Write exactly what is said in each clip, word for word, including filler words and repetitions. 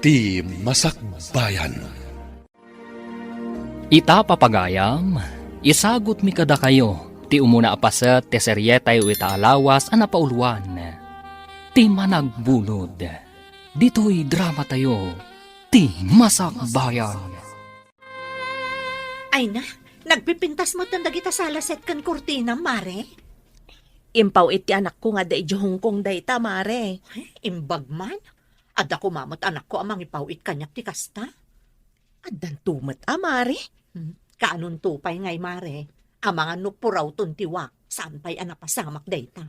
Ti Masakbayan. Ita, papagayam, isagutmi kadakayo ti umuna a paset ti serietayo ita a lawas a napauluan, Ti Managbulod. Ditoy dramatayo, Ti Masakbayan. Ay na, nagpipintas met dagita salaset ken kurtina, Mare? Impaw-it ti anakko nga adda idiay Hong Kong dayta, Mare. Ay, imbag man. Adda koma met anakko a mangipaw-it kaniak ti kasta. Addanto met a, Mare. Hmm, kaanonto pay ngay, Mare? Amangan no purawton ti wak, saan pay a napasamak dayta.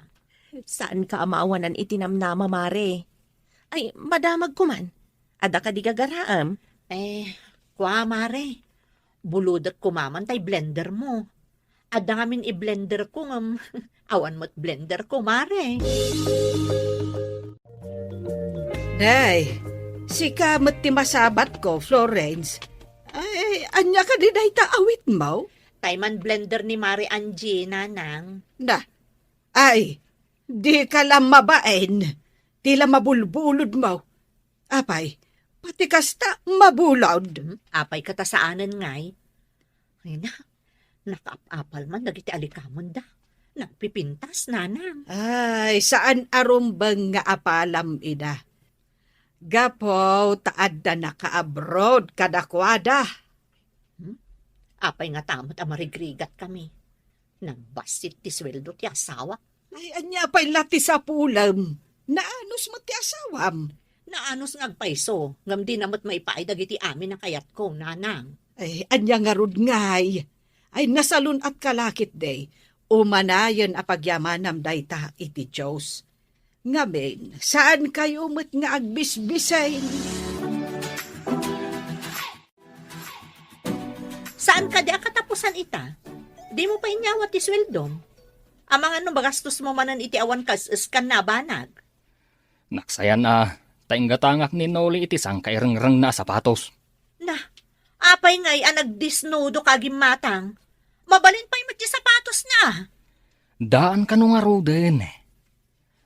Saanka a maawanan iti namnama, Mare. Ay, madamagko man. Adda kadi gagaraem? Eh, kua, Mare. Bulodek koma man tay blendermo. Adda ngamin i-blenderko ngem awan met blenderko, Mare. Day, sika met ti masabatko, Florence. Ay, ania kadi dayta awitmo? Tay man-blender ni Mare Angie, Nanang. Na, ay, dika la mabain. Ti la mabulbulodmo. Apay, pati kasta, mabulod. Hmm, apay kata saanen ngay? Ay na, nakaap-apal man dagiti alikamenda. Nagpipintas, Nanang. Ay, saan a rumbeng nga apalam ida. Gapu ta adda naka-abroad kadakuada. Hmm? Apay ngata met a marigrigatkami? Nagbassit ti sueldo ti asawa. Ay, ania pay la ti sapulem? Naanus met ti asawam. Naanus nga agpayso, ngem dina met maipaay dagiti amin a kayatko, Nanang. Ay, ania ngarud ngay? Ay, nasalun-atka la ketdi. Umanayen a pagyamanam dayta iti Dios. Ngamin, saankayo met nga agbisbisay. Saan kadi a katapusan ita? Dimo pay inyawat ti sueldom? Amangan no magastosmo manen iti awan kas-eskan a banag. Naksayan a, ta inggatangak ni Noli iti sangkairengrengna a sapatos. Na, apay ngay a nagdesnudoka a gimmatang? Mabalin pay met ti sapatosna. Daan kano ngaruden.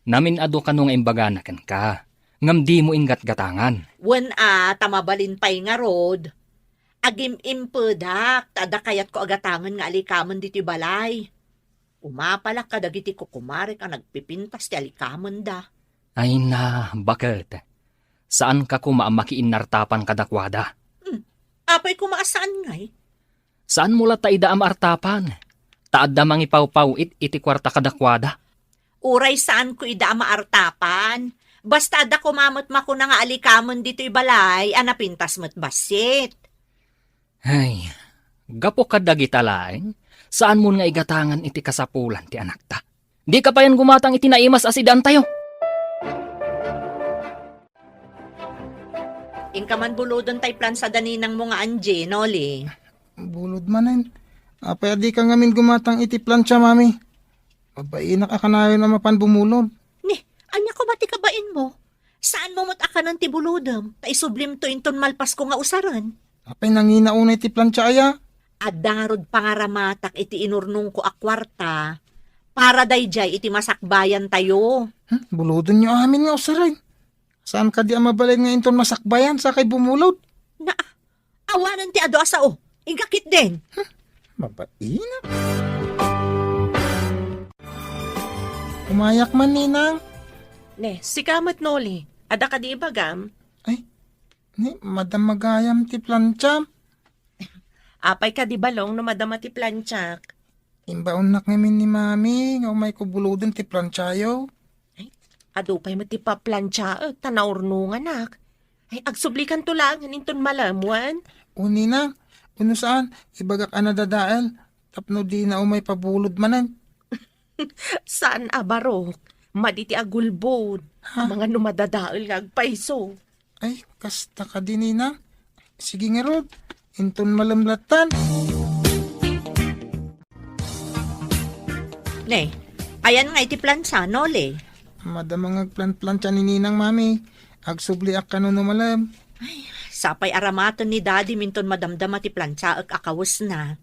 Namin-adu kano nga imbagana kenka, ngem dimo inggatgatangan. Wen a, ta mabalin pay ngarud. Agim-impedak, ta adda kayatko a gatangen nga alikamen ditoy balay. Umapalak kadagiti kukumarek a nagpipintas ti alikamenda. Ay na, baket. Saanka koma a makiinnartapan kadakuada. Hmm. Apay koma a saan ngay? Saanmo latta ida a maartapan? Ta adda mangipawpaw-it iti kuarta kadakuada. Uray saanko ida a maartapan. Basta adda koma met makuna nga alikamen ditoy balay a napintas met bassit. Ay, gapu kadagita laeng, saanmon nga igatangan iti kasapulan ti anakta. Dika payen gumatang iti naimas a sidaantayo. Inka man buloden tay plansa da ninangmo nga Angie, Noli. Bulod manen. Apay a dika ngamin gumatang iti plansa, Mami? Mabainak a kanayon a mapan bumulod. Ni, ania koma ti kabainmo? Saanmo met a kanen ti bulodem, ta isublimto inton malpasko nga usaren. Apay nangina unay ti plansa aya? Adda ngarud pangaramatak iti inurnongko a kuarta para daydiay iti masakbayantayo. Hmm, bulodenyo amin nga usaren. Saan kadi a mabalin nga inton masakbayan, sakay bumulod? Na, awanen ti adu a sao. Inka ketdin. Hmm, mabainak. Umayak man, Ninang. Ne, sika met, Noli. Adda kadi ibagam? Ay, ni, madama gayam ti plansa. Apay kadi balong no madama ti plansak? Imbaonnak ngamin ni Mami nga umayko buloden ti plansayo. Ay, adu pay met ti paplansaek ta naurnonganak. Ay, agsublikanto laeng inton malem wen? O Ninang, wenno saan, ibagak a nadadael tapno dina umay pabulod manen. Saan a barok, madi ti agulbod. Ha? Amangan no madadael nga agpayso. Ay, kasta kadi, Ninang. Sige ngarud, inton malem lattan. Ne, ayan nga iti plansa, Noli. Madama nga agplanplansa ni Ninang, Mami. Agsubliak kano no malem. Ay, sapay aramaten ni Daddy minton madamdama ti plansaek a kawesna.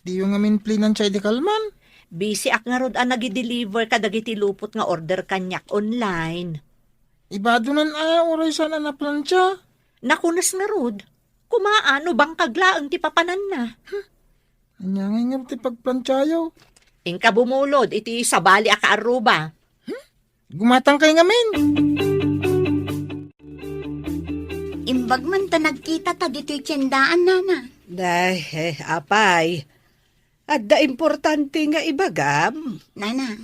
Diyo ngamin plinansa idi kalman? Busy ak ngarud a nagideliver kadagiti lupot nga order kaniak online. Ibadonan a, uray saan a naplansa. Nakunas ngarud, kumaa no bangkag laeng ti papananna. Ania ngay ngem ti pagplantiayo? Inka bumulod iti sabali a kaarruba. Gumatangkay ngamin. Imbag man ta nagkita ta ditoy tiendaan, nana. Ay, eh, apay. Adda importante nga ibagam. Nana,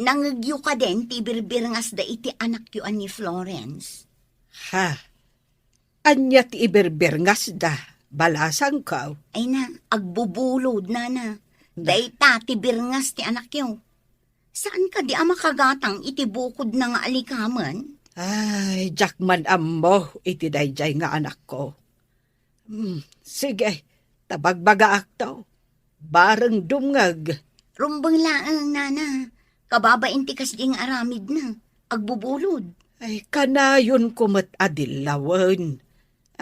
nangegyo kaden ti birbirngasda iti anakyo a ni Florence? Ha? Ania ti ibirbirngasda? Balasangko. Ay na, agbubulod, nana. Dayta ti birngas ti anakyo. Saan kadi a makagatang iti bukodna nga alikamen? Ay, diak man ammo iti daydiay nga anakko. Hmm, sige, ta bagbagaakto. Bareng dumngeg. Rumbeng laeng, nana. Kababain ti kasdi nga aramidna. Agbubulod. Ay, kanayonko met a dillawen.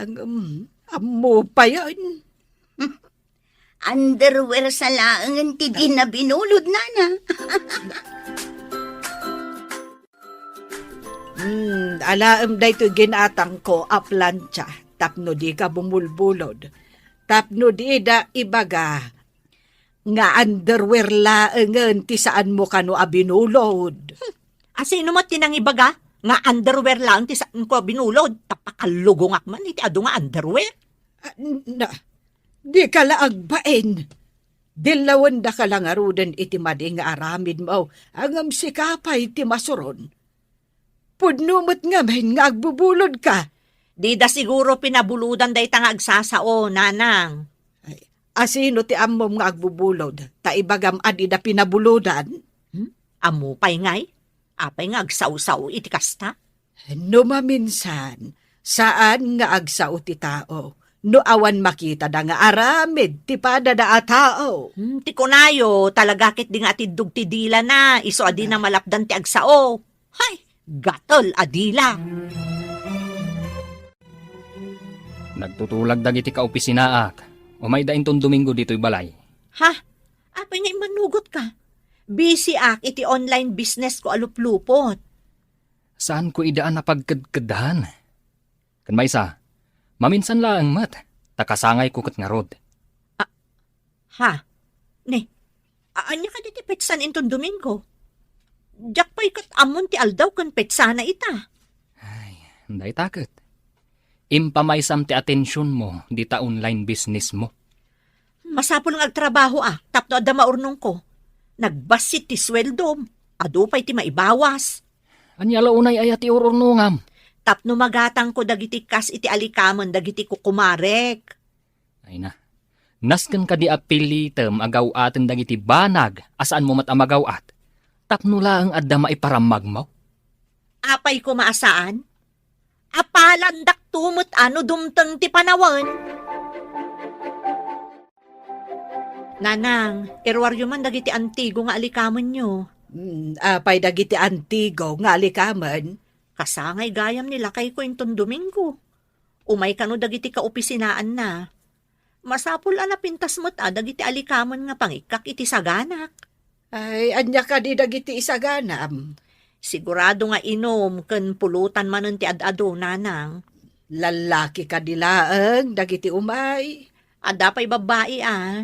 Ang, um, ammo payen. Underwear sa laengen ti dina binulod, nana. Hmm, alaem daytoy ginatangko a plancha tapno dika bumulbulod. Tapno dida ibaga nga underwear laengen ti saanmo kano a binulod. Hmm, asino met ti nangibaga nga underwear laeng ti saanko a binulod? Ta pakallugongak man iti adu nga underwear. Ah, n-, na, dika la agbain. Dillawendaka la ngaruden iti madi nga aramidmo, ngem sika pay ti masuron. Pudno met ngamin nga agbubulodka. Dida siguro pinabulodan dayta nga agsasao, nanang. Ay, asino ti ammom nga agbubulod? Ta ibagam a dida pinabulodan? Hmm? Ammo pay ngay? Apay nga agsao-sao iti kasta? No maminsan, saan nga agsao ti tao no awan makitada nga aramid ti padada a tao. Hmm, ti kunayo, talaga ketdi nga atiddog ti dilana, isu a dina malapdan ti agsao. Hay, gatel a dila! Nagtutulag dagiti kaopisinaak. Umayda inton Domingo ditoy balay. Ha? Apay nga immanugot ka? Busy ak iti online business ko a luplupot. Saanko ida a napagkedkeddan. Ken maysa, maminsan laeng met, ta kasangayko ket ngarud. Ah, ha? Ne, a-, ania kadi ti petsan inton Domingo? Diak pay ket ammon ti aldaw ken petsana ita. Ay, dayta ket. Impamaysam ti atensionmo dita online business mo. Masapul nga agtrabahoak tapno adda maurnongko. Nagbassit ti sueldom, adu pay ti maibawas. Ania la unay aya ti ururnongam? Tapno magatangko dagiti kas iti alikamen dagiti kukumarek. Ay na, nasken kadi a pilitem a gaw-aten dagiti banag a saanmo met a magaw-at, tapno laeng adda maiparammagmo? Apay koma a saan? Apalandakto met a no dumteng ti panawen. Nanang, iruaryo man dagiti antigo nga alikamenyo. Hmm, apay dagiti antigo nga alikamen? Kasangay gayam ni lakayko inton Domingo. Umay kano dagiti kaopisinaanna. Masapul a napintas met a dagiti alikamen nga pangikkak iti saganak. Ay, ania kadi dagiti isaganam? Sigurado nga inum ken pulutan manen ti ad-adu, nanang. Lallaki kadi laeng dagiti umay? Adda pay babbai a.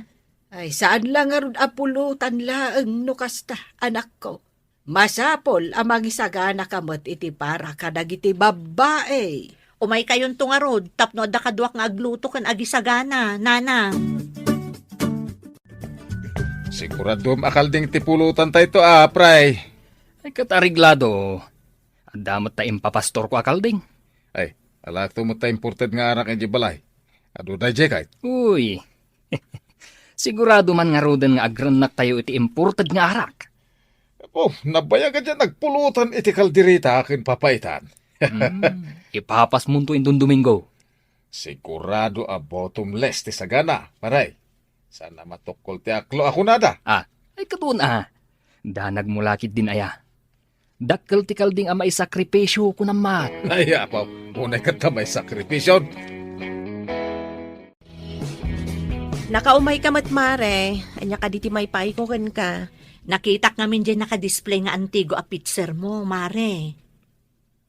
Ay, saan la ngarud a pulutan laeng no kasta, anakko. Masapul a mangisaganaka met iti para kadagiti babbai. Umaykayonto ngarud tapno adda kaduak nga agluto ken agisagana, nanang. Siguraduem a kalding ti pulotantayto a, pray. Ay, ket areglado. Adda met ta impapastorko a kalding. Ay, alakto met ta imported nga arak idiay balay. Adu daydiay kayto? Uy. Sigurado man ngaruden nga agrennaktayo iti imported nga arak. Oh, nabayag a diay nagpulutan iti kaldereta ken papaitan. Hmm, ipapasmonto inton Domingo. Sigurado a bottomless ti sagana, pare. Saan a matukkol ti aklo a kunada. Ah, ay, katon a. Danagmo la ketdin aya. Dakkel ti kalding a maisakripisio, kunam met. Ay, apo, unay ket ta maisakripisio. Nakaumayka met, mare. Ania kadi ti maipaayko kenka? Nakitak ngamin diay nakadisplay nga antigo a pitsermo, mare.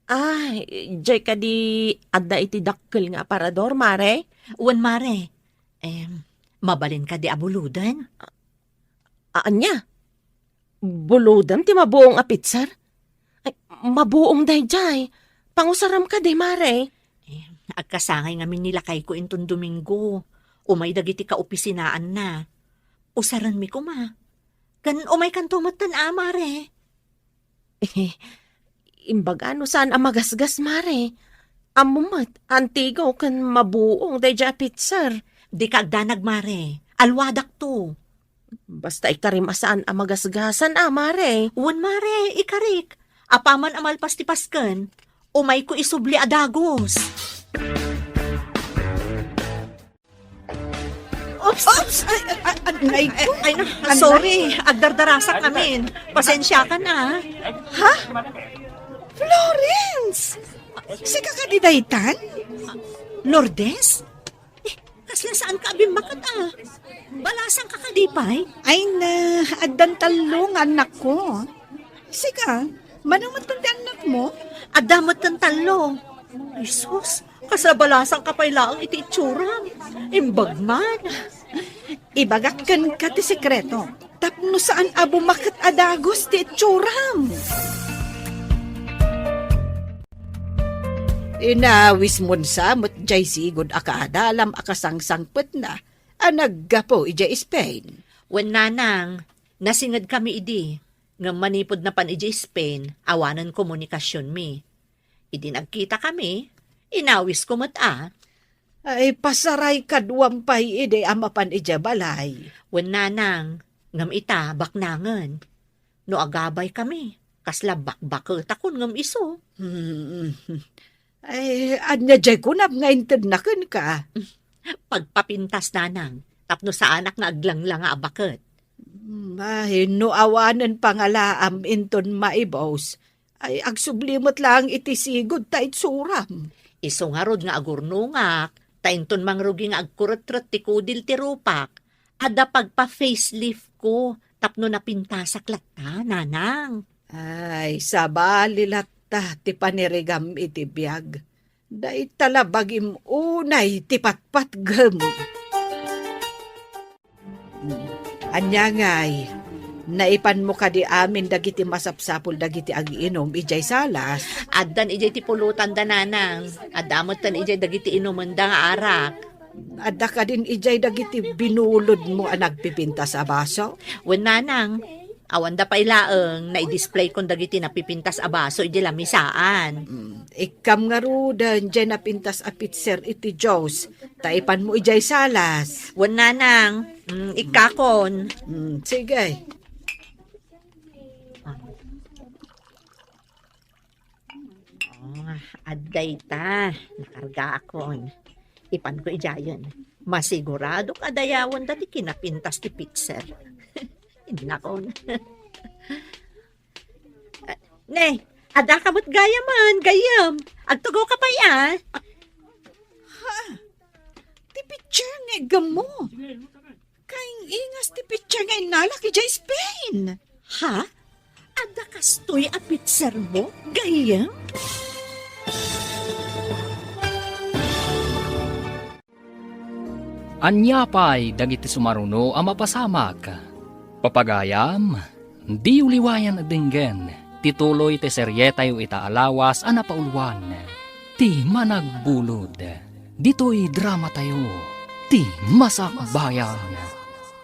Ah, diay kadi adda iti dakkel nga aparador, mare? Wen, mare. Em, mabalin kadi a buloden? A-, ania? Buloden ti mabuong a pitser? Ay, mabuong daydiay. Pangusaram kadi, mare? Em, agkasangay ngamin ni lakayko inton Domingo. Umay dagiti kaopisinaanna. Usarenmi koma. Ken umaykanto metten a, mare. Imbagano saan a magasgas, mare? Ammom met, antigo ken mabuong daydiay a pitser. Dika agdanag, mare. Alwadakto. Basta ikarim a saan a magasgasan a, mare. Wen, mare, ikarik. Apaman a malpas ti Pasken, umayko isubli a dagus. Oops! Oops! Ay, ay, ay, ay, ay, ay, na, sorry. Agdardarasak ngamin. Pasensiakan a. Ha? Florence! Sika kadi daytan? Lourdes? Eh, kasla saanka a bimmaket a? Balasangka kadi pay? Ay na, addan tallo nga annakko. Sika, mano metten ti annakmo? Adda metten tallo. Ay sus, kasla balasangka pay laeng iti itsuram. Imbag man. Ibagak kenka ti sekreto, tapno saan a bumaket a dagus ti itsuram. Inawismon sa met diay sigud a kaadalam a kasangsangpetna a naggapu idiay Spain. Wen, nanang, nasingedkami idi, ngem manipud napan idiay Spain, awanen komunikasionmi. Idi nagkitakami, inawisko met a. Ay, pasaray kaduam pay idi a mapan idiay balay. Wen, nanang, ngem ita, baknangen. No agabaykami, kasla bakbaketakon ngem isu. Hmm. Ay, ania diay kunam nga intedna kenka? Pagpapintas, nanang, tapno saanak nga aglanglanga a baket. Hmm, ay, no awanen pangalaam inton maibus, ay, agsubli met laeng iti sigud ta itsuram. Isu ngarud nga agurnongak, ta inton mangrugi nga agkuretret ti kudil ti rupak, adda pagpa-facelift ko tapno napintasak latta, nanang. Ay, sabali latta ti panirigam iti biag. Dayta la bagim unay ti patpatgem. Ania ngay, naipanmo kadi amin dagiti masapsapul dagiti agiinum idiay salas? Addan idiay ti pulotanda, nanang. Adda metten idiay dagiti inumenda nga arak. Adda kadin idiay dagiti binulodmo a nagpipintas a baso? Wen, nanang. Awanda pay laeng, naidisplaykon dagiti napipintas a baso idiay lamisaan. Mm, ikkam ngaruden diay napintas a pitser iti juice, ta ipanmo idiay salas. Wen, nanang, mm, ikkakon. Mm, sige. Ah, adda ita, nakargaakon. Ipanko idiayen. Masiguradok a dayawenda ti kinapintas ti pitser. Innakon. Ne, addaka met gayamen, gayyem. Agtugaw ka pay a. Ha? Ti pitser nga iggammo. Kaing-ingas ti pitser nga innalak idiay Spain. Ha? Adda kastoy a pitsermo, gayyem? Ania pay dagiti sumaruno a mapasamak? Papagayam, diyo liwayan a denggen ti tuloy ti serietayo ita a lawas a napauluan, Ti Managbulod. Ditoy dramatayo, Ti Masakbayan.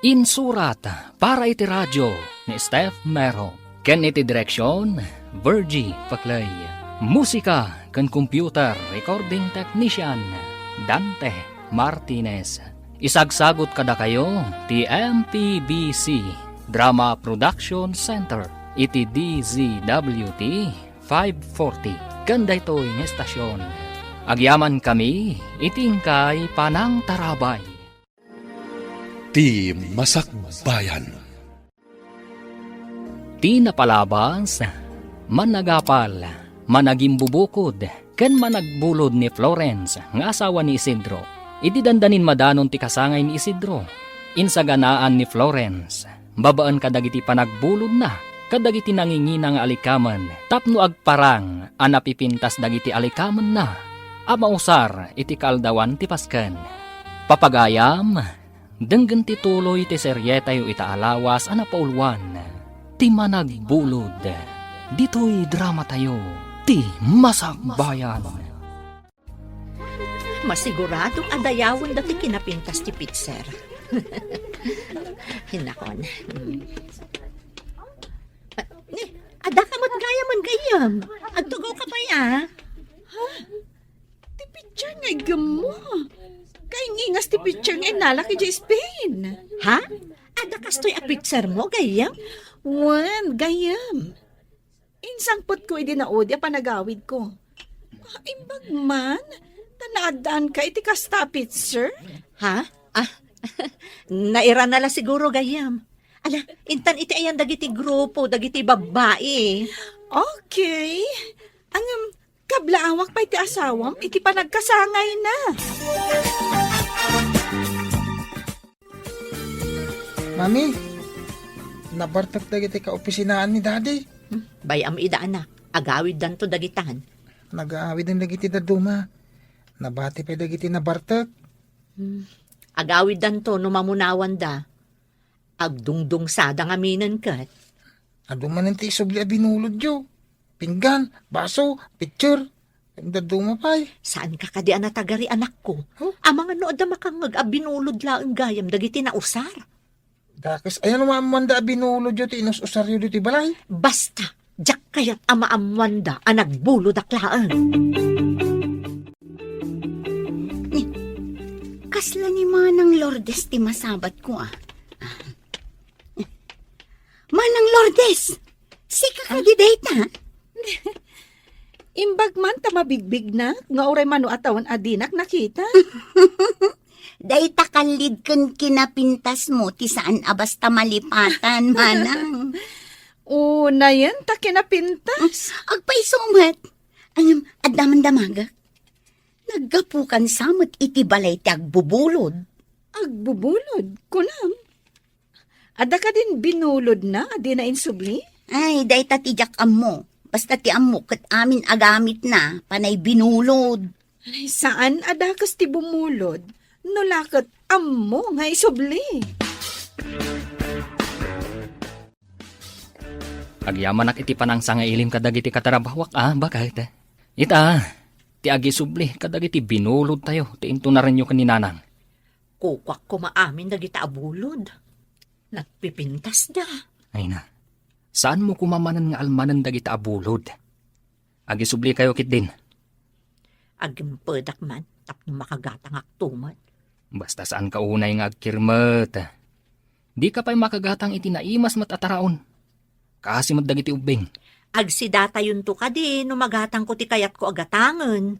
Insurat para iti radio ni Steph Mero, ken iti direksion, Virgie Paclay. Musika ken computer recording technician, Dante Martinez. Isagsagut kadakayo ti M P B C Drama Production Center iti D Z W T five forty ken daytoy nga estasion. Agyamankami iti inkay panangtarabay. Ti Masakbayan. Ti napalabas, managapal, managimbubukod, ken managbulod ni Florence nga asawa ni Isidro. Idi dandanin madanon ti kasangay ni Isidro, insaganaan ni Florence, babaen kadagiti panagbulodna, kadagiti nangingina nga alikamen tapno agparang a napipintas dagiti alikamenna a mausar iti kaaldawan ti Pasken. Papagayam, denggen ti tuloy ti serietayo ita a lawas a napauluan, Ti Managbulod. Ditoy dramatayo, Ti Masakbayan. Masiguradok a dayawenda ti kinapintas ti pitser. Hinakon. Mm. Ah, ni, adda ka met gayamen gayyem. Agtugaw ka pay, a. Ha? Ti pitser nga iggemmo. Kaingingas ti pitser nga innalak idiay Spain. Ha? Adda kastoy a pitsermo gayyem? Wen, gayyem. Insangpetko idi naudi a panagawidko. Ah, imbag man, ta naaddaanka iti kasta a pitser? Ha? Ah, nairana la siguro gayyem. Ala, intan iti ayan dagiti grupo, dagiti babbai. Okay. Ngem, kablaawak pay ti asawam iti panagkasangayna. Mami, nabartek dagiti kaopisinaan ni Daddy. Hmm, bay-am ida, anak. Agawiddanto dagitan. Nagaawiden dagiti dadduma. Nabati pay dagiti nabartek. Hmm. Agawiddanto no mamunawanda. Agdungdungsada ngaminen ket. Adu manen ti isubli a binulodyo. Pinggan, baso, pitser. Dadduma pay. Saanka kadi a natagari, anakko? Huh? Amangan no adda makangngeg a binulod laeng gayam dagiti nausar. Dakes, aya no maammoanda a binulodyo ti inus-usaryo ditoy balay? Basta, diak kayat a maammoanda a nagbulodak laeng. Ni, kasla ni Manang Lourdes ti masabatko, a. Manang Lourdes, sika kadi dayta? Imbag man ta mabigbignak nga uray mano a tawen a dinak nakita. Dayta kallid ken kinapintasmo ti saan a basta malipatan, manang. Unayen ta kinapintas. Agpayso met. Ngem, adda man damagek. Naggapukan sa met iti balay ti agbubulod. Agbubulod, kunam? Adda kadin binulodna a dina insubli? Ay, dayta ti diak ammo. Basta ti ammo ket amin a gamitna, panay binulod. Ay, saan a dakes ti bumulod, no la ket ammo nga isubli. Agyamanak iti panangsangailim kadagiti katrabahuak a baket. Ita, ti agisubli kadagiti binulodtayo ti intunarenyo ken ni Nanang. Kukuak koma amin dagita a bulod. Nagpipintasda. Ay na, saanmo koma manen nga almanen dagita a bulod. Agisublikayo ketdin. Agimpedak man tapno makagatangakto met. Basta saanka unay nga agkirmet. Dika pay makagatang iti naimas met a taraon. Kaasi met dagiti ubbing. Agsidatayonto kadi no magatangko ti kayatko a gatangen.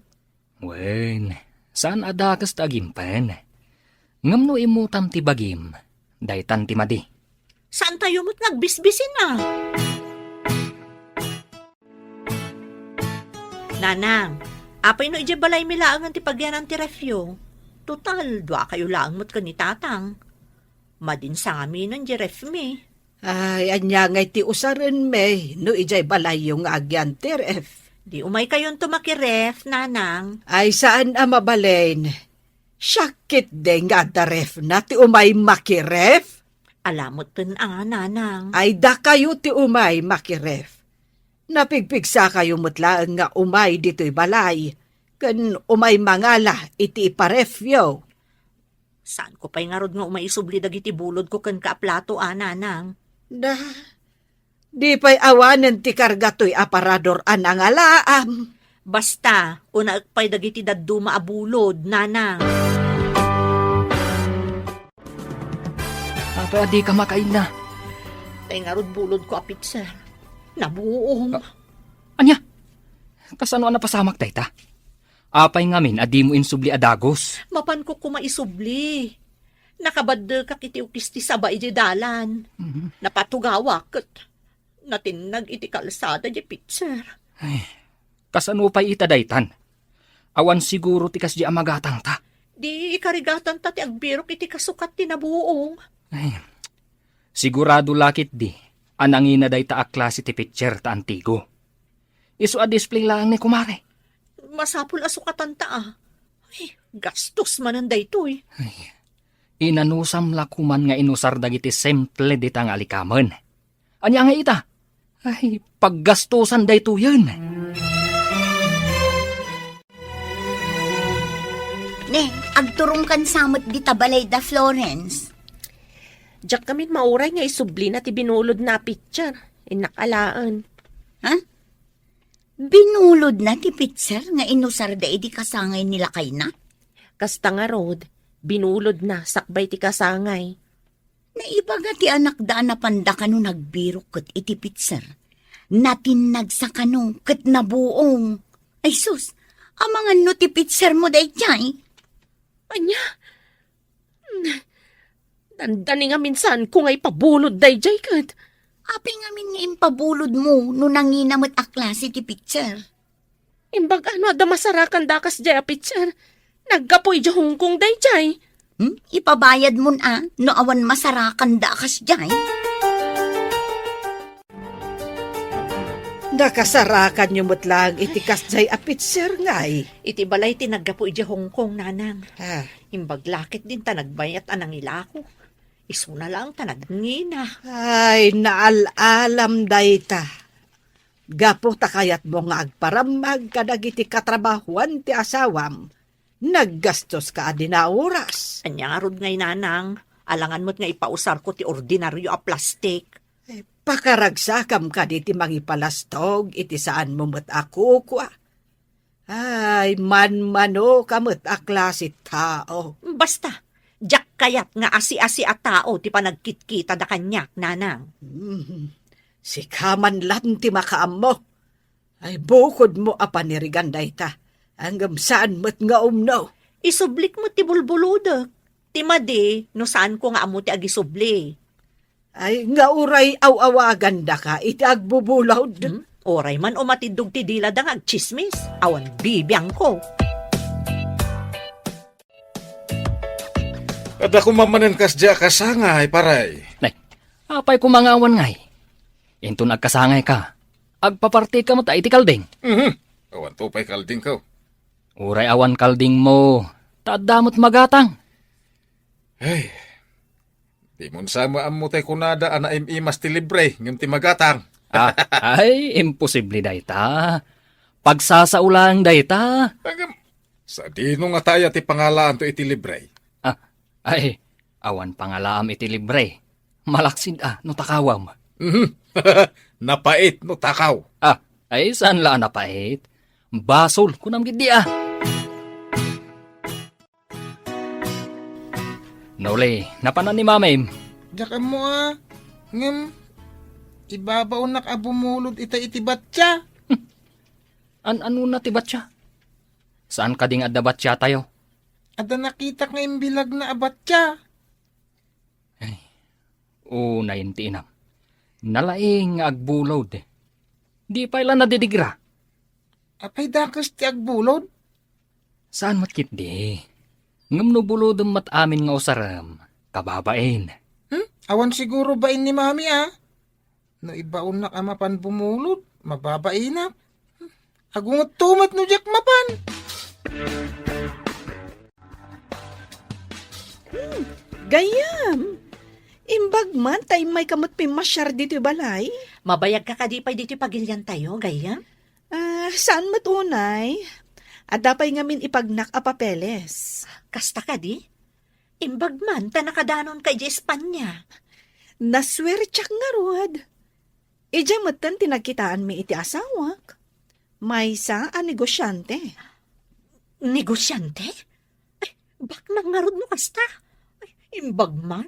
Wen, saan a dakes ta agimpen. Ngem no immutam ti bagim, daytan ti madi. Saantayo met nga agbisbisin a. Nanang, apay no idiay balaymi laengen ti pagyanan ti refyo? Total, duakayo laeng met ken ni Tatang. Madin sa ngaminen di refmi. Ay, ania ngay ti usarenmi no idiay balayyo nga agyan ti ref? Di umaykayonto makiref, Nanang. Ay, saan a mabalin. Siak ketdi nga adda refna ti umay makiref. Ala met ken a, Nanang. Ay, dakayo ti umay makiref. Napigpigsakayo met laeng nga umay ditoy balay, ken umay mangala iti iparefyo. Saanko pay ngarud nga umay isubli dagiti bulodko kenka a plato a, Nanang? Da, di pay awanen ti karga toy aparador a nangalaam. Basta, unaek pay dagiti dadduma a bulod, Nanang. Apay a dika makainna? Tay ngarud bulodko a pitser. Nabuong. Ah, ania? Kasano a napasamak dayta? Apay ngamin a dimo insubli a dagus? Mapanko koma isubli. Nakabaddekak iti ukis ti saba idiay dalan. Mhm. Napatugawak ket natinnag iti kalsada diay pitser. Ay, kasano pay ita daytan? Awan siguro ti kasdi a magatangta. Di ikarigatanta ti agbirok iti kasukat ti nabuong. Ay, sigurado la ketdi a nangina dayta a klase ti pitcher ta antigo. Isu a display laeng ni kumare. Masapul a sukatanta, a. Ay, gastos manen daytoy. Ay, inanusam la koman nga inusar dagiti simple dita nga alikamen. Ania nga ita? Ay, paggastosan daytoyen. Ne, agturongkan sa met dita balay da Florence. Diak ngamin mauray nga isublina ti binulodna a pitcher. Innak alaen. Ha? Binulodna ti pitcher nga inusarda idi kasangay ni lakayna? Kasta ngarud, binulodna sakbay ti kasangay. Naibaga ti anakda a napanda kano nagbirok ket iti pitcher. Natinnagsa kano ket nabuong. Ay sus, amangan no ti pitcher mo daydiay? Ania? Dandani ngamin saanko nga ipabulod daydiay ket. Apay ngamin nga impabulod mo no nangina met a klase ti pitcher? Imbag ano adda masarakan da kasdiay a pitcher? Naggapu idiay Hong Kong daydiay. Hmm? Ipabayad mon a no awan masarakan da kasdiay? Nakasarakanyo met laeng iti kasdiay a pitcher ngay. Iti balay ti naggapu idiay Hong Kong, nanang. Ah. Imbag la ket dinta nagbayat a nangilako. Isuna laeng ta nagngina. Ay, naal-alam dayta. Gapu ta kayatmo nga agparammag kadagiti katrabahuan ti asawam, naggastoska a dina oras. Ania ngarud ngay, nanang, alangan met nga ipausarko ti ordinario a plastik. Eh, pakaragsakam kadi ti mangipalastog iti saanmo met a kukua. Ay, manmanoka met a klase tao. Basta, diak kayat nga asi-asi a tao ti panagkitkitada kaniak, nanang. Hmm. Sika man laeng ti makaammo. Ay, bukodmo a panirigan dayta. Ngem saan met nga umno. Isublik met ti bulbulodek. Ti madi, no saanko nga ammo ti agisubli. Ay, nga uray aw-awagandaka iti agbubulod. Hmm? Uray man umatiddog ti dilada nga agtsismis. Awan bibiangko. Adda koma manen kasdiay a kasangay, paray. Nay, apay koma nga awan ngay? Inton agkasangayka, agpapartika met iti kalding. Mhm. Awan to pay kaldingko. Uray awan kaldingmo, ta adda met magatang. Ay, di mon sa maammo tay kunada a naim-imas ti libre ngem ti magatang. Ah, ay, imposible dayta. Pagsasao laeng dayta. Ngem, sadino ngata aya ti pangalaanto iti libre? Ah, ay, awan pangalaam iti libre. Malaksid a no takawam. Mhm. Napait no takaw. Ah, ay, saan la a napait? Basol, kunam gid di, ah. Noli, napanan ni Mamim? Diak ammo a. Ngem, ibabaonak a bumulod ita iti batya. An-anona ti batya? Saan kadi nga adda batya tayo? Adda nakitak nga imbilagna a batya. Ay, unay ti inam. Nalaing nga agbulod. Di pay la nadidigra. Apay dakes ti agbulod? Saan met ketdi. Ngem no bulodem met amin nga usarem, kababain. Hmm? Awan siguro bain ni Mami, ah. No ibaonnak a mapan bumulod, mababainak. Agunget to met no diak mapan. Hmm, gayyem. Imbag man ta immayka met pimmasiar ditoy balay. Mabayagka kadi pay ditoy pagiliantayo, gayyem? Ah, saan met unay? Adda pay ngamin ipagnak a papeles. Kasta kadi? Imbag man ta nakadanonka idiay Espanya. Nasuertiak ngarud. Idiay metten ti nagkitaanmi iti asawak. Maysa a negosiante. Negosiante? Ay, baknang ngarud no kasta. Ay, imbag man.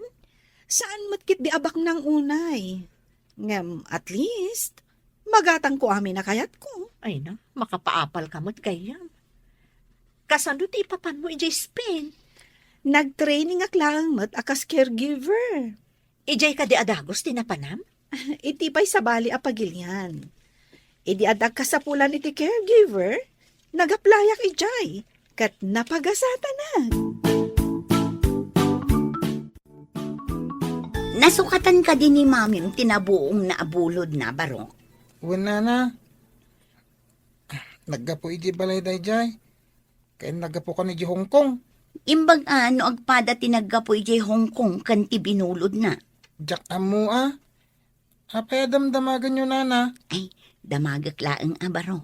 Saan met ketdi a baknang unay. Ngem, at least, magatangko amin a kayatko. Ay na, makapaapalka met gayyem. Kasano ti ipapanmo idiay Spain? Nagtrainingak laeng met a kas caregiver. Idiay kadi a dagus ti napanam? Iti pay sabali a pagilian. Idi adda kasapulan iti caregiver, nag-applyak idiay, ket napagasatanak. Nasukatan kadi ni Mamim ti nabuongna a bulodna, Barok? Wen, nana. Naggapu idiay balay daydiay. Ken naggapukan idiay Hong Kong. Imbag a no agpada ti naggapu idiay Hong Kong ken ti binulodna. Diak ammo a. Apay a damdamagenyo, nana? Ay, damagek laeng a, Barok.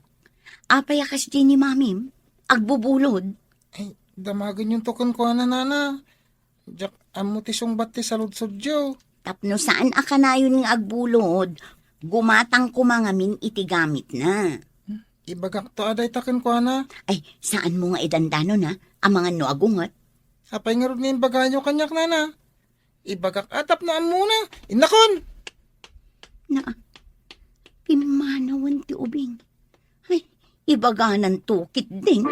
Apay a kasdiay ni Mamim? Agbubulod? Ay, damagenyonto kenkuana, nana. Diak ammo ti sungbat ti saludsodyo. Tapno saan a kanayon nga agbulod, gumatang koma ngamin iti gamitna. Hmm, ibagakto a dayta kenkuana. Ay, saanmo nga idandanon, ha? Amangan no agunget. Apay ngarud nga imbagayo kaniak, nana? Ibagak a tapno ammona. Innakon! Na, pimmanawen ti ubing. Ay, ibagananto ketdin.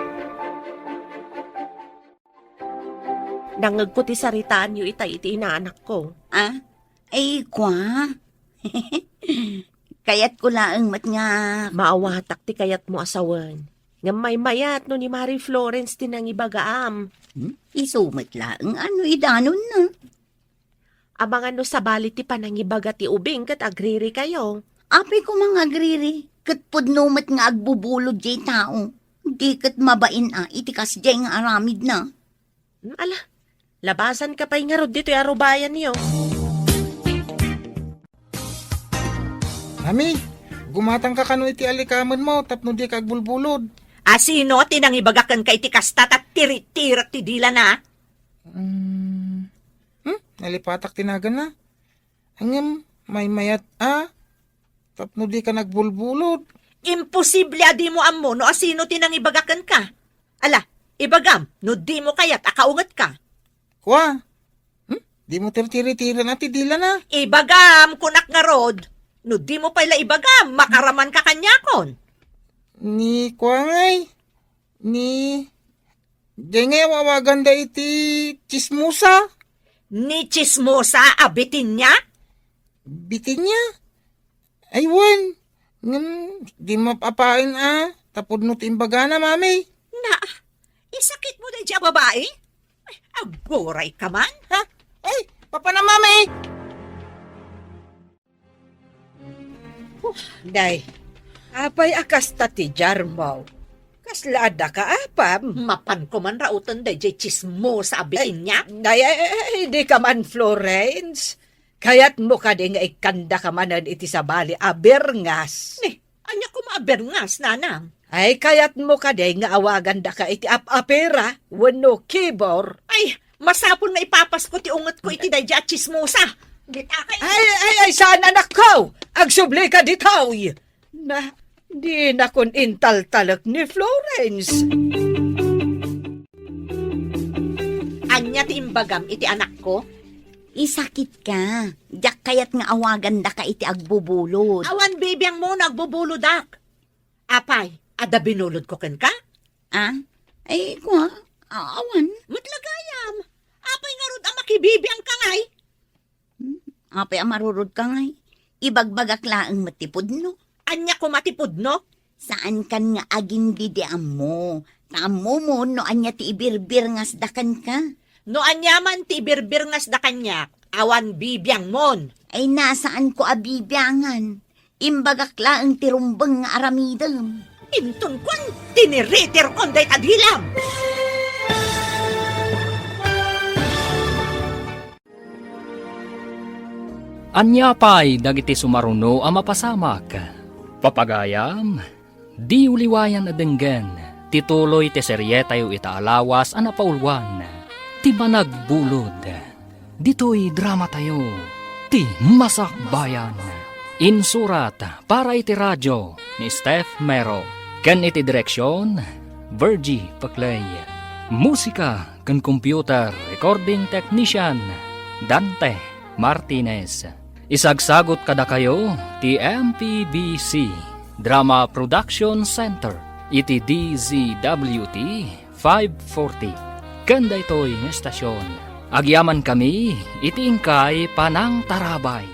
Nangngegko ti saritaanyo itay iti inaanakko. Ah? Ay, kua? Kayatko laeng met nga maawatak ti kayatmo a sawen. Ngem maymayat no ni Mari Florence ti nangibagaam. Hmm? Isu met laeng a no idanonna. Amangan no sabali ti panangibaga ti ubing ket agririkayo. Apay koma nga agriri, ket pudno met nga agbubulod diay tao. Di ket mabain a iti kasdiay nga aramidna. Hmm, ala, labasanka pay ngarud ditoy a rubayanyo. Mami, gumatangka kano iti alikamenmo tapno dika agbulbulod. A sino ti nangibaga kenka iti kasta ta tiritirek ti dilana? Hmm. Hmm? Nalipatak ti naganna. Ngem, maymayat a. Tapno dika nagbulbulod. Imposible a dimo ammo no asino ti nangibaga kenka. Ala, ibagam, no dimo kayat a kaungetka. Kua? Hmm? Dimo tirtiritiren a ti dilana? Ibagam, kunak ngarud. No dimo pay la ibagam, makaramanka kaniakon. Ni kua ngay? Ni, diay ngay aw-awaganda iti tsismosa? Ni tsismosa a Bitinia? Bitinia? Ay, wen. Ngem, di mapaapaen a, ta pudno ti imbagana, mami. Na, isakitmo daydiay a babai? Ay, aggurayka man. Ha? Ay, papanam, mami! Day, apay a kasta ti diarmo? Kasla addaka apam? Mapanko man rauten daydiay tsismosa a Bitinia? Ay, ay, ay, ay, dika man, Florence. Kayatmo kadi nga ikkandaka manen iti sabali a birngas? Ni, ania koma a birngas, nanang? Ay, kayatmo kadi nga awagandaka iti ap-apira wenno kibor? Ay, masapul nga ipapasko ti ungetko iti daydiay a tsismosa. Dita kay Ay, ay, ay, saan, anakko? Agsublika ditoy. Na, dinakon intaltalek ni Florence. Ania ti imbagam iti anakko? Isakitka. Diak kayat nga awagandaka iti agbubulod. Awan bibiangmo no agbubulodak. Apay, adda binulodko kenka? Ah? Ay, kua, a-, awan. Met la gayam. Apay ngarud a makibibiangka ngay? Hmm? Apay a marurodka ngay? Ibagbagak laeng met ti pudno. Ania koma ti pudno? Saankan nga agindidi ammo. Ta ammomon no ania ti ibirbirngasda kenka. No ania man ti ibirbirngasda kaniak, awan bibiangmon. Ay, na, saanko a bibiangan. Imbagak laeng ti rumbeng nga aramidem. Inton kuan, tiniritirkon dayta dilam. Ania pay dagiti sumaruno a mapasamak? Papagayam, diyo liwayan a denggen ti tuloy ti serietayo ita a lawas a napauluan, ti Managbulod. Ditoy dramatayo, ti Masakbayan. Insurat para iti radio ni Steph Mero, ken iti direksion, Virgie Paclay. Musika ken computer recording technician, Dante Martinez. Isagsagut kadakayo ti M P B C Drama Production Center iti D Z W T five forty. Ken daytoy nga estasion, agyamankami iti inkay panangtarabay.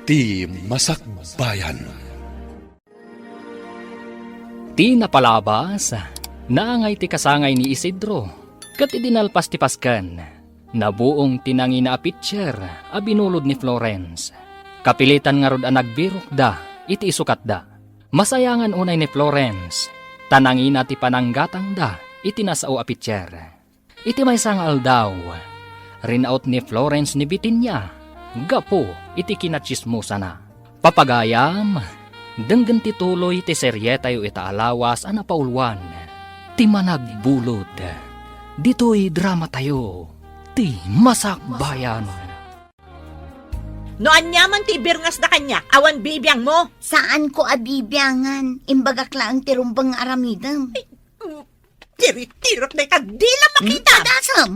Ti Masakbayan. Ti napalabas, naangay ti kasangay ni Isidro, ket idi nalpas ti pasken, Nabuong ti nangina a pitser a binulod ni Florence. Kapilitan ngarud a nagbirokda iti isukatda. Masayangan unay ni Florence, ta nangina ti pananggatangda iti nasao a pitser. Iti maysa nga aldaw, rinaot ni Florence ni Bitinia gapu iti kinatsismosana. Papagayam, denggen ti tuloy ti serietayo ita a lawas a napauluan, Ti Managbulod. Ditoy dramatayo, Ti Masakbayan. No ania man ti ibirngasda kaniak, awan bibiangmo. Saanko a bibiangan. Imbagak laeng ti rumbeng nga aramidem. Ay, mm, tiritirok dayta, di la makita. Padasem.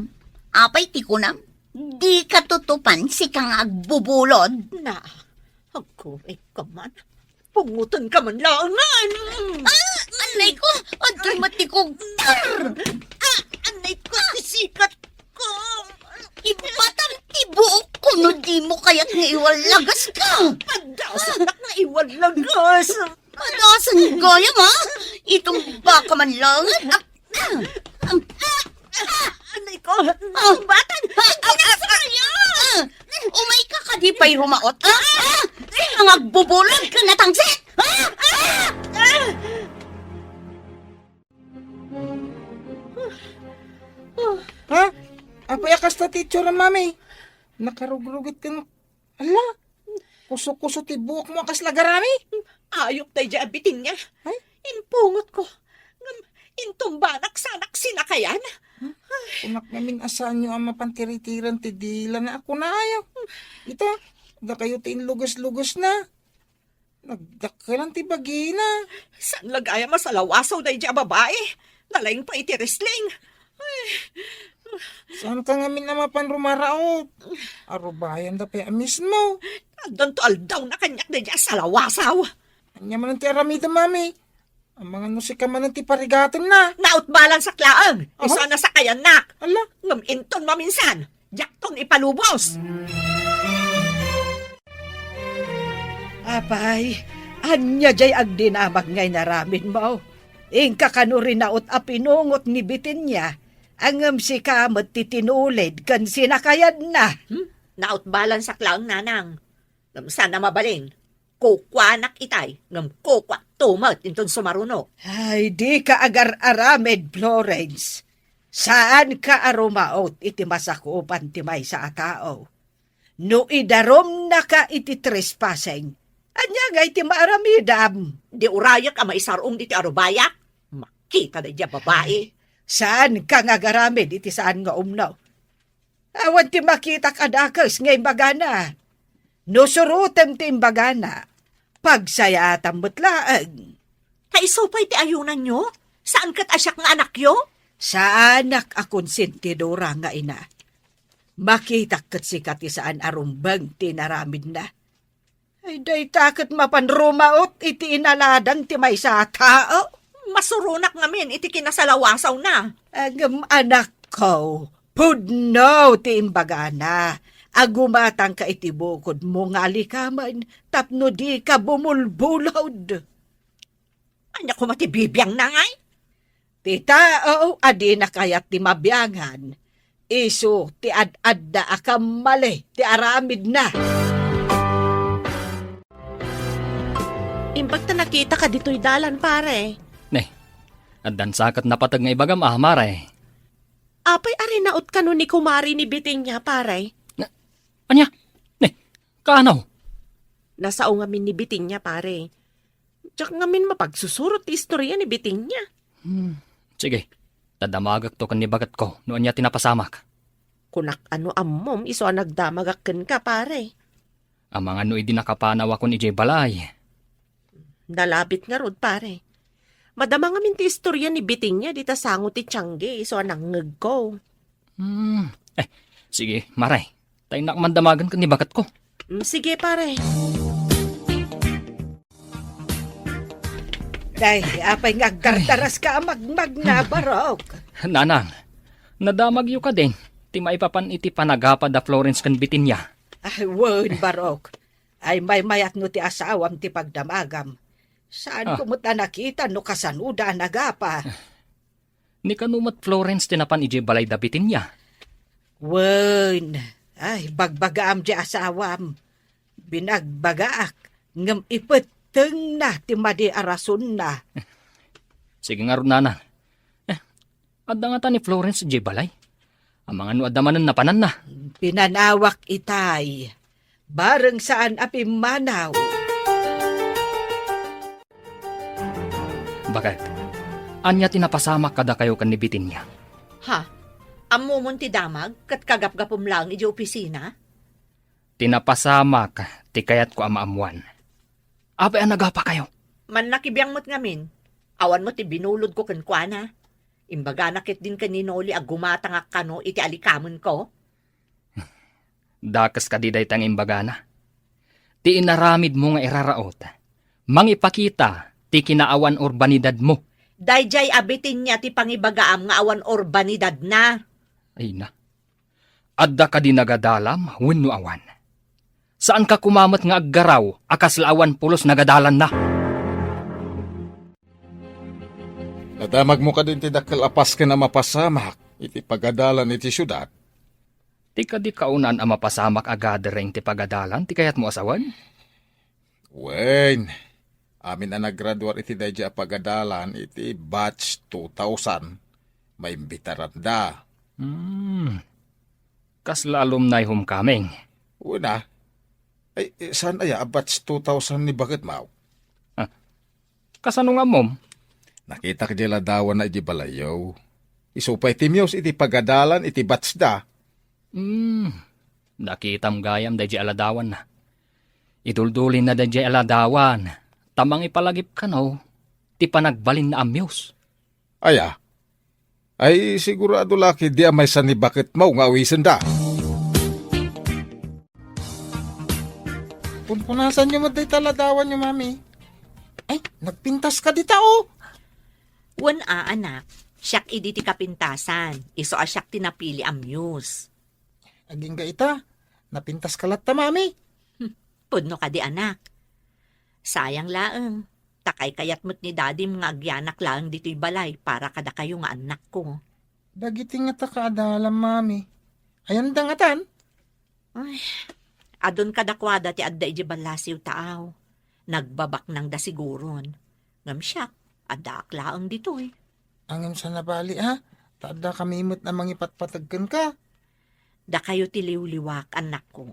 Apay ti kunam? Dika tutupan, sika nga agbubulod. Na, agkurayka man. Pungotenka man laeng, ay. Ah, anay ko! Adda met ti kugtar! Ah, anay ko, ti sikat ko! Ibatam ti buok ko no di mo kayat nga iwallagaska! Padasennak nga iwallagaska! Padasen gayam, ha? Itumbaka man laeng. Ah, ah, ah, ah, anay ko! Ah, batan! Ah, ah, ah, ah, ah, umayka kadi pay rumaot, ha? Ah, ay, ang agbubulod ka natangsit! Ah, ah, ah! Ha? Apay a kasta ti itsura, Mami? Nakarugrugit ken, ala, kuso-kuso ti buokmo a kasla garami? Ayok daydiay a Bitinia. Ay? Impungotko. Ngem intumbanak sanak sinakayan. Hmm? Kunak ngamin a saanyo a mapan tiritiran ti dilana a kunayo. Ita, dakayo ti inluges-lugesna. Nagdakkelan ti bagina. Saan la gayam a salawasaw daydiay a babai? Nalaing pay iti wrestling. Ay. Saanka ngamin a mapan rumaraot? Arubayanda pay a mismo. Addanto aldawna kaniak daydiay a salawasaw. Ania manen ti aramidem, Mami? Amangan no sika manen ti parigatenna. Nautbalansak laeng. Aha. Isu a nasakayannak. Ala. Ngem inton maminsan, diakton ipalubos. Apay, ania diay agdinamag nga inaramidmo? Inka kano rinaot a pinungot ni Bitinia, ngem sika met ti tinulid ken sinakayanna. Hmm? Nautbalansak laeng, Nanang. Ngem saan a mabalin. Kukuanak itay, ngem kukuakto met inton sumaruno. Ay, dika agar-aramid, Florence. Saanka a rumaot iti masakupan ti maysa a tao. No idarumnaka iti trespassing, ania ngay ti maaramidam? Di urayek a maisar-ong ditoy arubayak? Makita daydiay a babai. Ay, saanka nga agaramid iti saan nga umno. Awan ti makitak a dakes nga imbagana. No surotem ti imbagana, pagsayaatam met laeng. Ta isu pay ti ayunanyo? Saan ket a siak nga anakyo? Saanak a konsentidora nga ina. Makitak ket sika ti saan a rumbeng ti inaramidna. Ay, dayta ket mapan rumaot iti inaladang ti maysa a tao. Masuronak ngamin iti kinasalawasawna. Ngem anakko, pudno ti imbagana a gumatangka iti bukodmo nga alikamen tapno dika bumulbulod. Ania koma ti bibiangna ngay? Ti tao a dina kayat ti mabiangan, isu ti ad-adda a kammali ti aramidna. Imbag ta nakitaka ditoy dalan, pare. Ne, addan sa ket napateg nga ibagam a, mare. Apay a rinaot kano ni kumari ni Bitinia, pare? Na, ania? Ne, kaano? Nasao ngamin ni Bitinia, pare. Diak ngamin mapagsusurot ti istorya ni Bitinia. Hmm, sige. Dadamagakto ken ni baketko no ania ti napasamak. Kunak a no ammom isu a nagdamagak kenka, pare. Amangan no idi nakapanawakon idiay balay. Nalabit ngarud, pare. Madama ngamin ti istorya ni Bitinia dita sango ti tiangge isu a nangngegko. Hmm. Eh, sige, mare. Tainnak man damagen ken ni baketko. Mm, sige, pare. Day, apay nga agkartaraska a magmagna, Barok? Nanang, nadamagyo kadin ti maipapan iti panagapa da Florence ken Bitinia? Ay, wen, Barok. Ay, maymayat no ti asawam ti pagdamagam. Saan Ah. ko met a nakita no kasanoda a nagapa? Ni kano met Florence ti napan idiay balay da Bitinia? Wen, ay, bagbagaam ti asawam. Binagbagaak, ngem ipettengna ti madi a rasonna. Sige ngarud, nana. Eh, adda ngata ni Florence idiay balay? Amangan no adda manen napananna. Pinanawak itay. Bareng saan a pimmanaw. Baket, ania ti napasamak kadakayo ken ni Bitinia? Ha? Ammomon ti damag ket kagapgapem laeng idiay opisina? Ti napasamak ti kayatko a maammoan. Apay a nagapakayo? Mannakibiang met ngamin. Awan met ti binulodko kenkuana. Imbagana ketdin ken ni Noli a gumatangak kano iti alikamenko. Dakes kadi dayta nga imbagana? Ti inaramidmo nga iraraot, mangipakita ti kinaawan urbanidadmo. Daydiay a Bitinia ti pangibagaam nga awan urbanidadna. Ay na. Adda kadi nagadalam wenno awan? Saanka koma met nga aggaraw a kasla awan pulos nagadalanna? Nadamagmo kadi ti dakkel a pasken a mapasamak iti pagadalan iti siudad? Ti kadi kaunaan a mapasamak a gathering ti pagadalan ti kayatmo a sawen? Wen, amin a naggraduar iti daydiay a pagadalan iti batch two thousand, maimbitaranda. Hmm. Kasla alumni homecoming? Wen a. Ay, eh, saan aya a batch two thousand ni baketmo? Ah, kasano nga ammom? Nakitak di ladawan na iti balayo. Isu pay ti Muse iti pagadalan iti batch da. Hmm, nakitam gayam daydiay a ladawan na. Iduldulin na daydiay a ladawan, ta mangipalagip kano ti panagbalin na a Muse. Aya? Ay, sigurado la ketdi a maysa ni baketmo nga awisenda. Punpunasanyo met dayta ladawanyo, Mami. Ay, nagpintas ka dita, oh. Wen a, anak. Siak idi ti kapintasan. Isu a siak ti napili a Muse. Agingga ita, napintas ka latta, Mami. Hmm, pudno kadi, anak. Sayang laeng, ta kaykayat met ni Dadim nga agyanak laeng ditoy balay para kadakayo nga annakko. Dagiti ngata kaadalam, Mami. Ayanda ngatan? Ay, adun kadakuada ti adda idiay ballasiw taaw. Nagbabaknangda siguron. Ngem siak, addaak laeng ditoy. Ngem saan a bali, a? Ta adda kami met a mangipatpateg kenka. Dakayo ti liwliwak, annakko.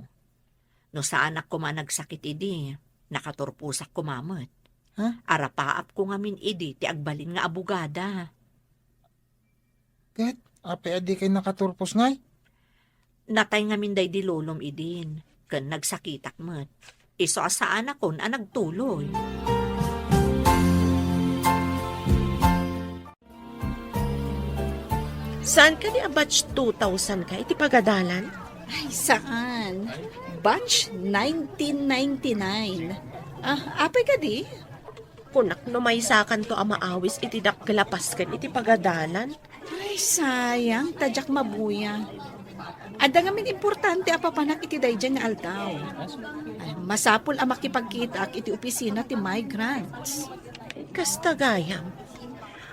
No saanak koma a nagsakit idi, nakaturposak koma met. Ha? Arapaapko ngamin idi ti agbalin nga abogada. Ket, apay a dikay nakaturpos ngay? Natay ngamin daydi lolom idin, ken nagsakitak met. Isu a saanakon a nagtuloy. Saan kadi a batch two thousand ka iti pagadalan? Ay, saan. Batch nineteen ninety-nine. Ah, apay kadi? Kunak no maysakanto a maawis iti dakkel a pasken iti pagadalan. Ay, sayang, ta diak mabuya. Adda ngamin importante a papanak iti daydiay nga aldaw. Ay, masapul a makipagkitaak iti opisina ti migrants. Kasta gayam.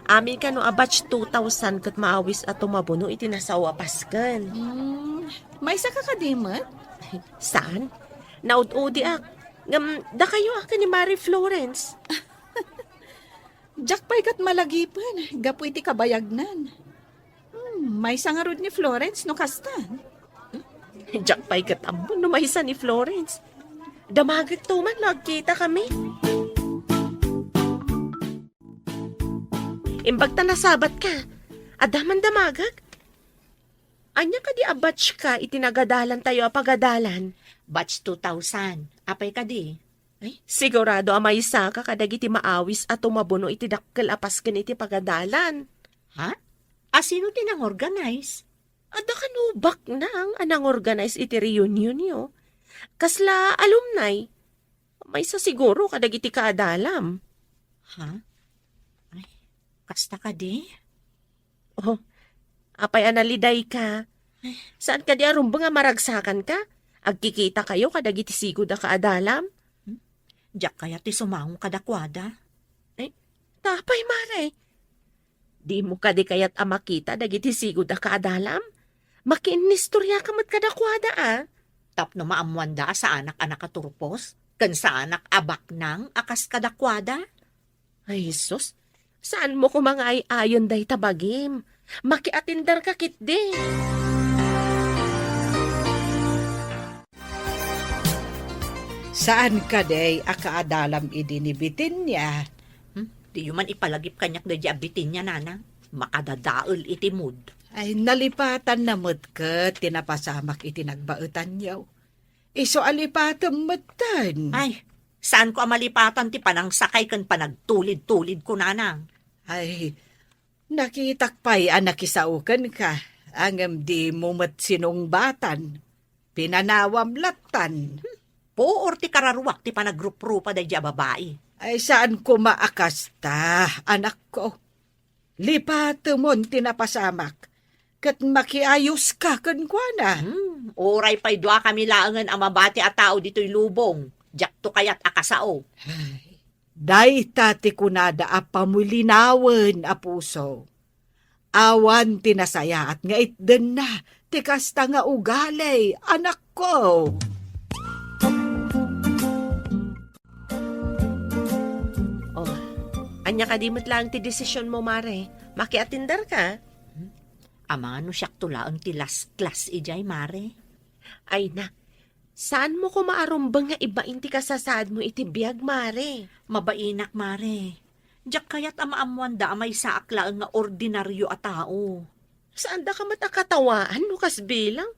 Amin kano a batch two thousand ket maawis a tumabuno iti nasao a pasken. Hmm, maysaka kadi met? Saan? Naud-udiak. Ngem, dakayo a ken ni Mari Florence. Diak pay ket malagipen gapu iti kabayagnan. Hmm, maysa ngarud ni Florence no kasta. Diak pay ket ammo no maysa ni Florence. Damagekto man no agkitakami. Imbag ta nasabatka, adda man damagek? Ania kadi a batch ka iti nagadalantayo a pagadalan? Batch two thousand. Apay kadi? Ay, sigurado a maysaka kadagiti maawis a tumabuno iti dakkel a pasken iti pagadalan. Ha? A sino ti nangorganize? Adda kano baknang a nangorganize iti reunionyo. Kasla alumni. Maysa siguro kadagiti kaadalam. Ha? Ay, kasta kadi? Oh, apay a nalidayka? Saan kadi a rumbeng a maragsakanka? Agkikitakayo kadagiti sigud a kaadalam? Hmm? Diak kayat ti sumango kadakuada. Ay, ta apay, Mare? Dimo kadi kayat a makita dagiti sigud a kaadalam? Makiinnistoriaka met kadakuada, a? Tapno maammoanda a saanak a nakaturpos, ken saanak a baknang a kas kadakuada? Ay, Jesus, saanmo koma nga ay-ayon dayta bagim. Makiatenderka ketdi. Saan kadi a kaadalam idi ni Bitenia? Hmm? Diyo man ipalagip kaniak daydi a Bitenia, nanang. Makadadael iti mood. Ay, nalipatanna met ket ti napasamak iti nagbaetanyo. Isu a lipatem metten. Ay, saanko a malipatan ti panangsakay ken panagtulid-tulidko, nanang. Ay, nakitak pay a nakisao kenka, ngem dimo met sinungbatan. Pinanawam lattan. Puor ti kararuak ti panagruprupa daydi a babai. Ay, saan koma a kasta, anakko. Lipatemon ti napasamak, ket makiayoska kenkuana. Hmm, uray pay duakami laengen a mabati a tao ditoy lubong, diakto kayat a kasao. Ay, dayta ti kunada a pamulinawen a puso. Awan ti nasayaat nga itdenna ti kasta nga ugali, anakko. Oh, ania kadi met laeng ti desisionmo, Mare? Makiatenderka? Amangan no siakto laeng ti last class idiay, Mare. Ay na, saanmo koma a rumbeng nga ibain ti kasasaadmo iti biag, Mare? Mabainak, Mare. Diak kayat a maammoanda a maysaak laeng nga ordinario a tao. Saandaka met a katawaan no kas bilang?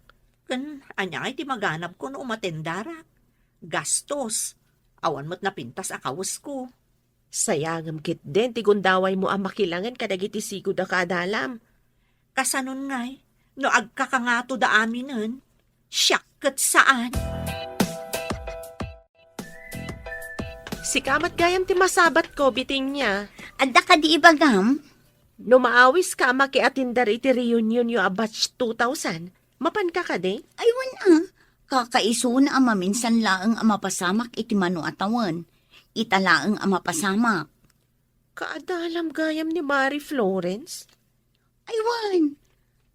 Ken ania ngay ti maganabko no umatendarak? Gastos. Awan met napintas a kawesko. Sayangem ketdin ti gundawaymo a makilangen kadagiti sigud a kaadalam. Kasanon ngay, no agkakangatoda aminen, siak ket saan. Sika met gayam ti masabatko, Bitenia. Adda kadi ibagam? No maawiska a makiatender iti reunionyo a batch two thousand, mapanka kadi? Ay, wen a. Kakaisuna a maminsan laeng a mapasamak iti mano a tawen. Ita laeng a mapasamak. Kaadalam gayam ni Mari Florence? Ay, wen.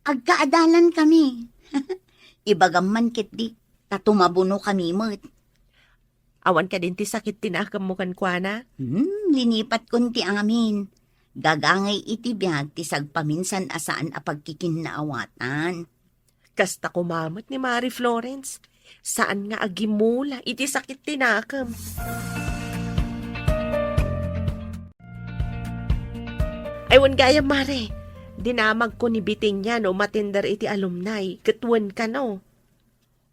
Agkaadalankami. Ibagam man ketdi, ta tumabunokami met. Awan kadin ti sakit ti nakemmo kenkuana? Hmm, linipatkon ti amin. Gagangay iti biag ti sagpaminsan a saan a pagkikinnaawatan. Kasta koma met ni Mari Florence. Saan nga agimula iti sakit ti nakem. Ay, wen gayam, Mare. Dinamagko ni Bitenia no umatender iti alumni, ket wen kano.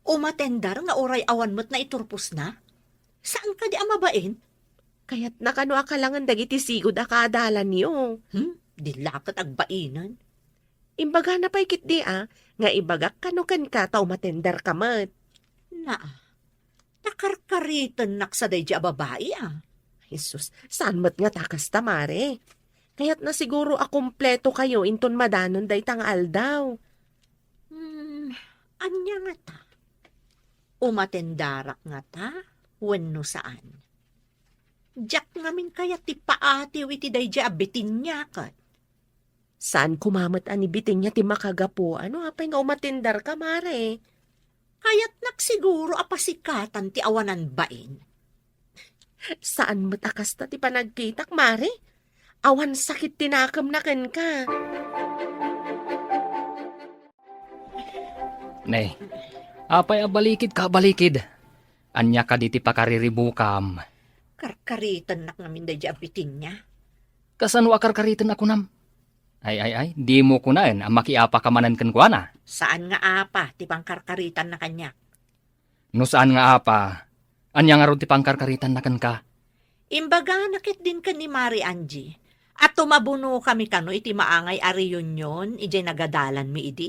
Umatender nga uray awan met naiturposna? Saan kadi a mabain? Kayatna kano a kalangen dagiti sigud a kaadalanyo. Hmm? Di la ket agbainen. Imbagana pay ketdi a, nga ibagak kano kenka ta umatenderka met. Naa, ta karkaritennak sa daydi a babai a. Jesus, saan met nga ta kasta, Mare? Kayatna siguro a kumpleto kayo inton madanon dayta nga aldaw. Hmm, ania ngata? Umatendarak ngata wenno saan? Diak ngamin kayat ti paatiw iti daydi a Bitenia ket. Saan koma met a ni Bitenia ti makagapu, no apay nga umatenderka, Mare? Kayatnak siguro a pasikatan ti awanan bain. Saan met a kasta ti panagkitak, Mare? Awan sakit ti nakemna kenka. Ne, apay a balikidka a balikid? Ania kadi ti pakariribukam? Karkaritennak ngamin daydi a Bitenia. Kasano a karkariten a kunam? Ay, ay, ay, dimo kunaen a makiapaka manen kenkuana. Saan nga apa ti pangkarkaritanna kaniak? No saan nga apa, ania ngarud ti pangkarkaritanna kenka? Imbagana ketdin ken ni Mari Angie a tumabunokami kano iti maangay a reunion idiay nagadalanmi idi.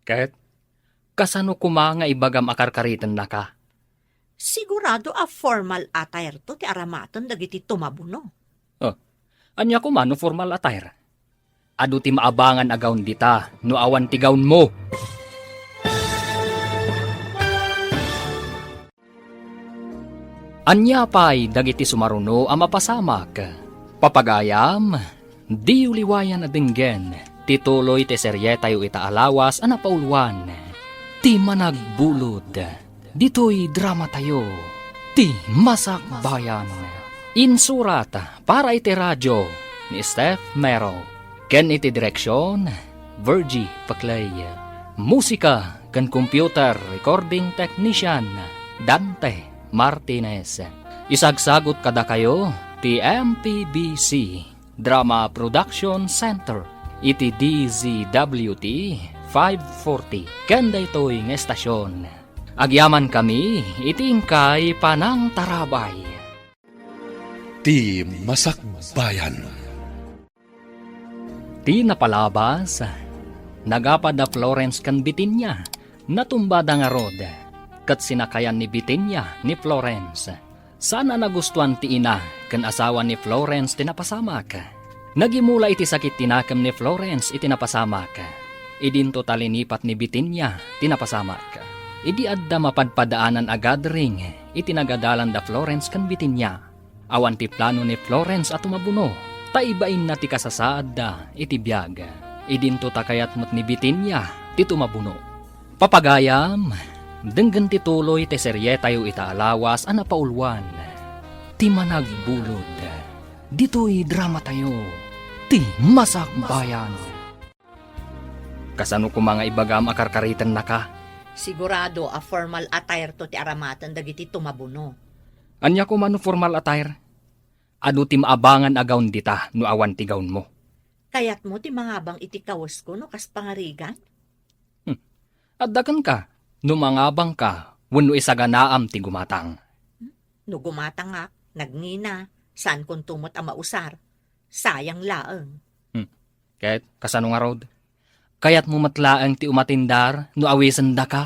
Ket kasano koma nga ibagam a karkaritennaka? Sigurado a formal attire to ti aramaten dagiti tumabuno. Oh, ania koma no formal attire? Adu ti maabangan a gown dita no awan ti gownmo. Ania pay dagiti sumaruno a mapasamak? Papagayam, diyo liwayan a denggen Ti tuloy ti serietayo ita a lawas a napauluan, Ti Managbulod. Ditoy dramatayo, Ti Masakbayan. Insurat para iti radio ni Steph Mero. Ken iti direksion, Virgie Paclay. Musika ken computer recording technician, Dante Martinez. Isagsagut kadakayo ti M P B C Drama Production Center iti D Z W T five forty ken daytoy nga estasion. Agyamankami iti inkay panangtarabay. Ti Masakbayan. Ti napalabas, nagapa da Florence ken Bitinia. Natumbada ngarud, ket sinakayan ni Bitinia ni Florence. Saan a nagustuan ti ina ken asawa ni Florence ti napasamak. Nagimula iti sakit ti nakem ni Florence iti napasamak. Idinto ta linipat ni Bitinia ti napasamak. Idi adda mapadpadaanan a gathering iti nagadalan da Florence ken Bitinia, awan ti plano ni Florence a tumabuno, ta ibainna ti kasasaadda iti biag. Idinto ta kayat met ni Bitinia ti tumabuno. Papagayam, denggen ti tuloy ti serietayo ita a lawas a napauluan, Ti Managbulod. Ditoy dramatayo, Ti Masakbayan. Kasano koma nga ibagam a karkaritennaka? Sigurado a formal attire to ti aramaten dagiti tumabuno. Ania koma no formal attire? Adu ti maabangan a gown dita no awan ti gownmo? Kayatmo ti mangabang iti kawesko no kas pangarigan? Hmm. Adda kenka no mangabangka wenno isaganaam ti gumatang. Hmm? No gumatangak, nagngina, saankon to met a mausar. Sayang laeng. Hmm. Ket kasano ngarud? Kayatmo met laeng ti umatindar no awisendaka?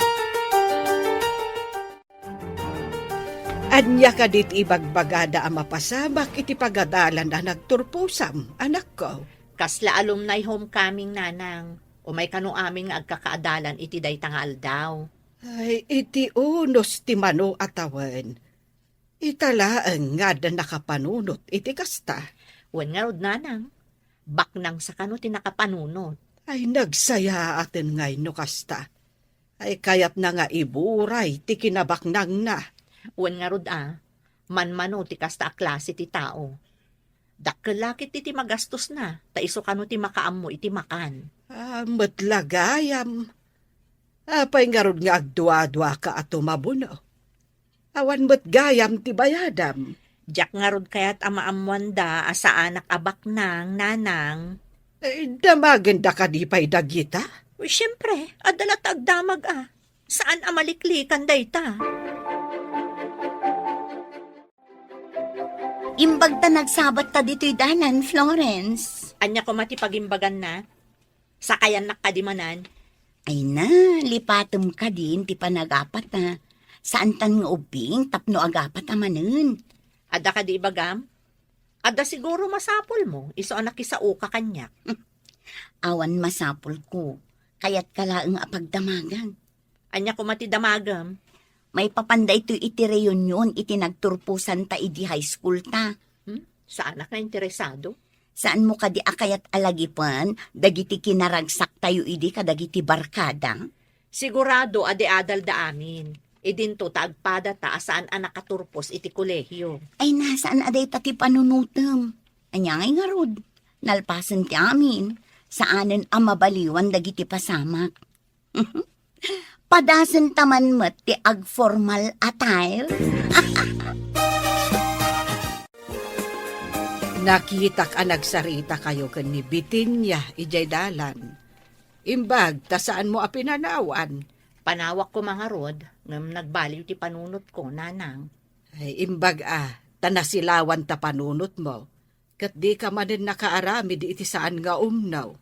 Ania kadi ti ibagbagada a mapasamak iti pagadalan a nagturposam, anakko? Kasla alumni homecoming, nanang. Umay kano amin nga agkakaadalan iti dayta nga aldaw. Ay, iti unos ti mano a tawen. Ita laeng nga adda nakapanunot iti kasta. Wen ngarud, nanang, baknang sa kano ti nakapanunot. Ay, nagsayaaten ngay no kasta. Ay, kayatna nga iburay ti kinabaknangna. Wen ngarud a, manmano ti kasta a klase ti tao. Dakkel la ket ti magastosna, ta isu kano ti makaammo iti makan. Ah, met la gayam. Apay ngarud nga agduaduaka a tumabuno? Awan met gayam ti bayadam. Diak ngarud kayat a maammoanda a saanak a baknang, nanang. Eh, damagenda kadi pay dagita? Uy, siempre, adda latta agdamag a. Saan a maliklikan dayta. Imbag ta nagsabat ta ditoy dalan, Florence. Ania koma ti pagimbaganna? Sakayannak kadi manen? Ay na, lipatem kadin ti panagapat a. Saantan nga ubbing tapno agapat a manen. Adda kadi ibagam? Adda siguro masapulmo, isu a nakisaoka kaniak. Awan masapulko. Kayatka laeng a pagdamagan. Ania koma ti damagem? Maipapan daytoy iti reunion iti nagturposan ta idi high school ta. Hmm? Saanak nga interesado? Saanmo kadi a kayat a lagipen dagiti kinaragsaktayo idi kadagiti barkada? Sigurado a di adalda amin. Idinto ta agpadata a saan a nakaturpos iti kolehio. Ay na, saan a dayta ti panunotem. Ania ngay ngarud? Nalpasen ti amin, saanen a mabaliwan dagiti pasamak. Padasen ta man met ti agformal attire. Nakitak a nagsaritakayo ken ni Bitinia idiay dalan. Imbag ta saanmo a pinanawan. Panawak koma ngarud, ngem nagbaliw ti panunotko, nanang. Ay, imbag a, ta nasilawan ta panunotmo, ket dika manen nakaaramid iti saan nga umno.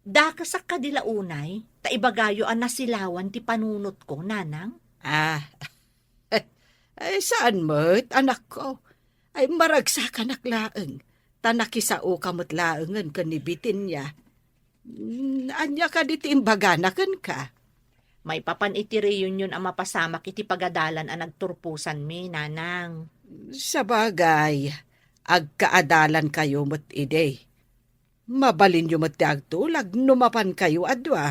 Dakasak kadi la unay, ta ibagayo a nasilawan ti panunotko, nanang? Ah, ay, saan met, anakko? Ay, maragsakanak laeng, ta nakisaoka met laengen ken ni Bitinia. Mm, ania kadi ti imbagana kenka? Maipapan iti reunion a mapasamak iti pagadalan a nagturposanmi, nanang. Sabagay, agkaadalankayo met idi. Mabalinyo met ti agtulag no mapankayo a dua.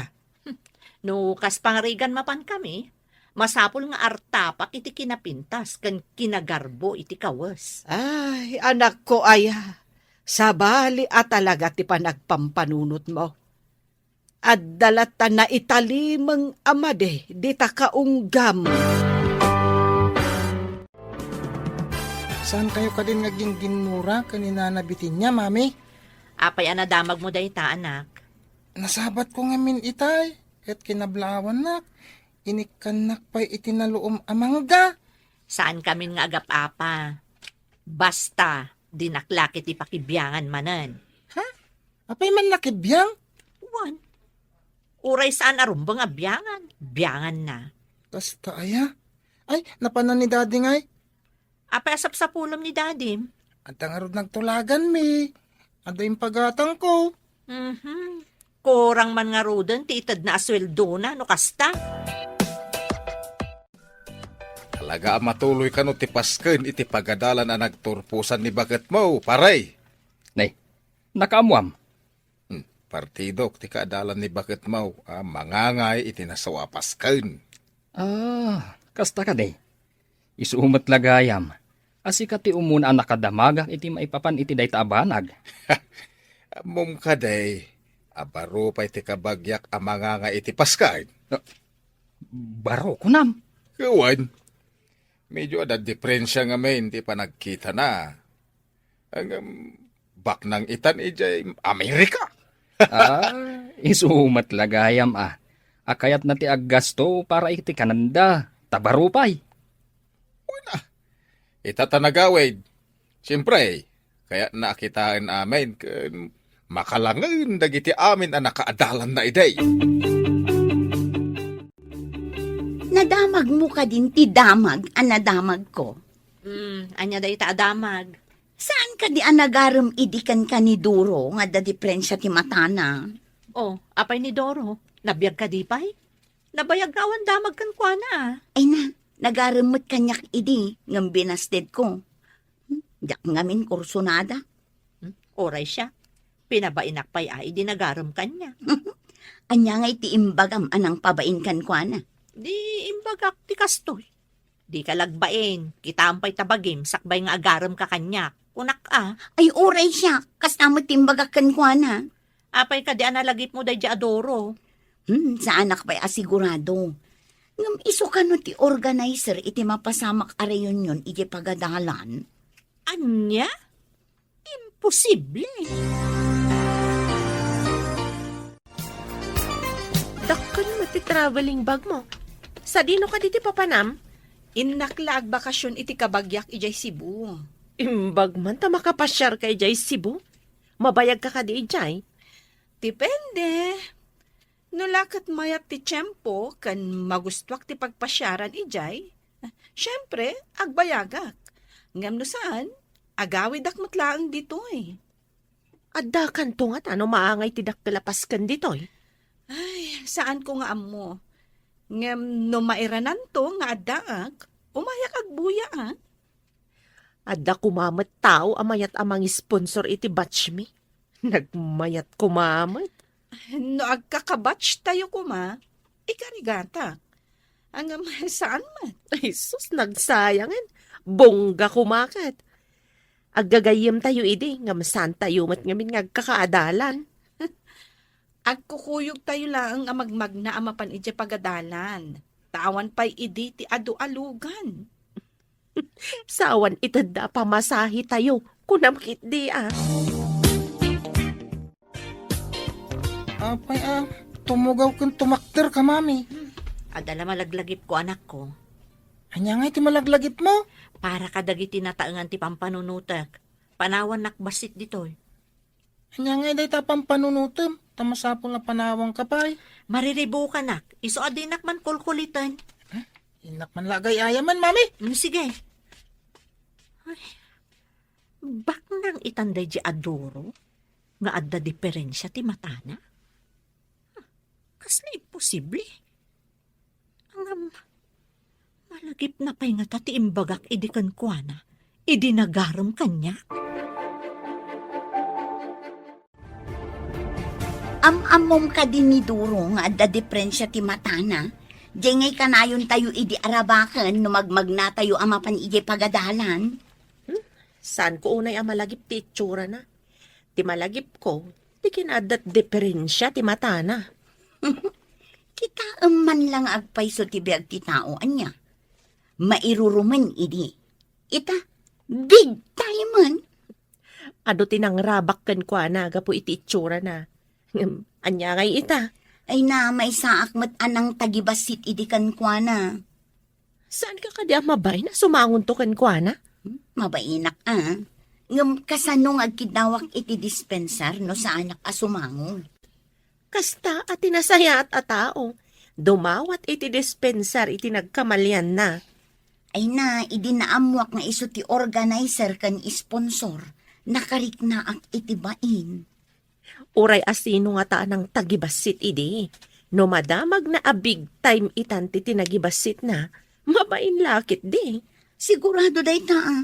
No kas pangarigan mapankami, masapul nga artapak iti kinapintas ken kinagarbo iti kawes. Ay, anakko aya, sabali a talaga ti panagpampanunotmo. Adda latta naitalimeng a madi dita kaunggam. Saan kayo kadin nga gingginnura ken ni Nana Bitinia, Mami? Apay a nadamagmo dayta, anak? Nasabatko ngamin itay, ket kinablaawannak, inikkannak pay iti naluom a mangga. Saan kamin nga agap-apa. Basta, dinak la ket ipakibiangan manen. Ha? Apay man nakibiang? Wen. Uray saan a rumbeng a biangan, bianganna. Kasta aya? Ay, napanan ni Daddy ngay? Apay a sapsapulem ni Dadim? Adda ngarud nagtulaganmi. Adda impagatangko. Mhm. Kurang man ngaruden ti itedna a sueldona no kasta. Talaga a matuloy kano ti pasken iti pagadalan a nagturposan ni baketmo, pare? Nay, nakaammoam? Hmm, partidok ti kaadalan ni baketmo a mangangay iti nasao a pasken. Ah, kasta kadi. Isu met la gayam a sika ti umuna a nakadamagak iti maipapan iti dayta a banag. Ammom kadi a baro pay ti kabagiak a mangangay iti pasken? Ah, baro, kunam? Wen. Medyo adda diferensia ngamin ti panagkitana. Ngem, baknang itan idiay Amerika. Ah, isu met la gayam a. A kayatna ti aggasto para iti kanenda, ta baro pay. Wen a. Ita ta nagawid. Siempre, kayatna a kitaen amin ken makalangen dagiti amin a nakaadalanna idi. Nadamagmo kadin ti damag a nadamagko? Hmm, ania dayta a damag? Saan kadi a nagarem idi kenka ni Doro nga adda diferensia ti matana? Oh, apay ni Doro? Nabiag kadi pay? Nabayag nga awan damag kenkuana. Ay na, nagarem met kaniak idi, ngem binastedko. Hmm, diak ngamin kursunada. Hmm, uray siak. Pinabainak pay a idi nagarem kaniak. Ania ngay ti imbagam a nangpabain kenkuana? Di imbagak ti kastoy. Dika la agbain, kitaem pay ta bagim sakbay nga agaremka kaniak, kunak a. Ay, uray siak, kasta met ti imbagak kenkuana. Apay kadi a nalagipmo daydiay a Doro? Hmm, saanak pay a sigurado. Ngem isu kano ti organizer iti mapasamak a reunion iti pagadalan? Ania? Imposible! Dakkel met ti traveling bag mo. Sadino kadi ti papanam? Innak la agbakasyon iti kabagiak idiay Cebu. Imbag man ta makapasiarka idiay Cebu? Mabayagka kadi idiay? Depende. No la ket mayat ti tiempo ken magustuak ti pagpasiaran idiay, siempre, agbayagak. Ngem no saan, agawidak met laeng ditoy. Addakanto ngata no maangay ti dakkel a pasken ditoy? Ay, saanko nga ammo. Ngem no mairananto nga addaak, umayak agbuya, a. Adda koma met tao a mayat a mangisponsor iti batchmi. Nagmayat koma met. No agkakabatch tayo koma, ikarigatak. Ngem saan met. Ay, sus, nagsayangen. Bongga koma ket. Aggagayyem tayo idi, ngem saan tayo met ngamin nga agkakaadalan. Agkukuyog tayo laeng a magmagna a mapan idiay pagadalan. Ta awan pay idi ti adu a lugan. Sa awan itedda a pamasahe tayo, kunam ketdi a. Apay a, tumugaw ken tumakder ka, Mami. Adda la malaglagipko, anakko. Ania ngay ti malaglagipmo? Para kadagiti nataengan ti pampanunotek. Panawannak bassit ditoy. Ania ngay dayta pampanunotem? Ta masapul a panawanka pay. Mariribukanak. Isu a dinak man kulkuliten. Huh? Innak man la agay-ayamen, Mami. Mm, sige. Ay, baknang itan daydiay a Doro nga adda diferensia ti matana? Kasla imposible. Ngem, malagipna pay ngata ti imbagak idi kenkuana, idi nagarem kaniak. Am-ammom kadi ni Duro nga adda diferensia ti matana? Diay ngay kanayontayo idi arabaken no magmagnatayo a mapan idiay pagadalan. Hmm? Saanko unay a malagip ti itsurana. Ti malagipko, ti kinaaddat diferensia ti matana. Kitaem man la nga agpayso ti biag ti tao, ania? Mairurumen idi. Ita, big time-en. Adu ti nangrabak kenkuana gapu iti itsurana. Ngem, ania ngay ita? Ay na, maisaak met a nangtagibassit idi kenkuana. Saanka kadi a mabain a sumangonto kenkuana? Hmm, mabainak a. Ngem kasano nga agkiddawak iti dispensar no saanak a sumango? Kasta a ti nasayaat a tao, dumawat iti dispensar iti nagkamalianna. Ay na, idi naammuak nga isu ti organizer ken sponsor, nakariknaak iti bain. Uray a sino ngata a nangtagibassit idi, no madamagna a big time itan ti tinagibassitna, mabain la ketdi. Sigurado dayta, a.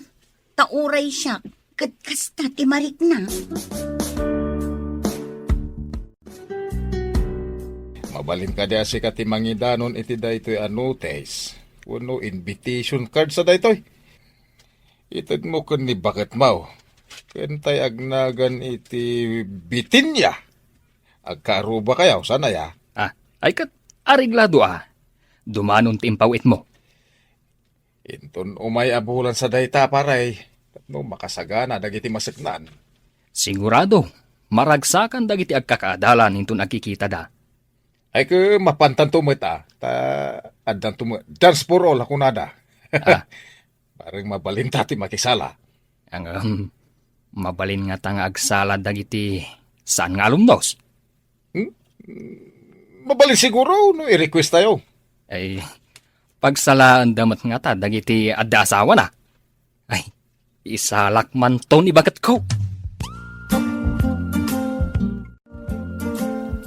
Ta uray siak, ket kasta ti marikna. Mabalin kadi a sika ti mangidanon iti daytoy a notice wenno invitation cards a daytoy? Itedmo ken ni baketmo, ken tay agnagan iti Bitinia. Agkaarubakayo, saan aya? Ah, ay ket, areglado a. Dumanon ti impawitmo. Inton umay a bulan sa dayta, pare, tapno makasagana dagiti maseknan. Sigurado, maragsakan dagiti agkakaadalan inton agkikitada. Ay, ket mapantanto met, a. Ta addanto met. Dance for all, a kunada. Ah. Bareng mabalinta ti makisala. Ngem, mabalin ngata nga agsala dagiti saan nga alumnos? Hmm? Mabalin siguro no i-request tayo. Ay, pagsalaanda met ngata dagiti adda asawana. Ay, isalak manto ni baketko.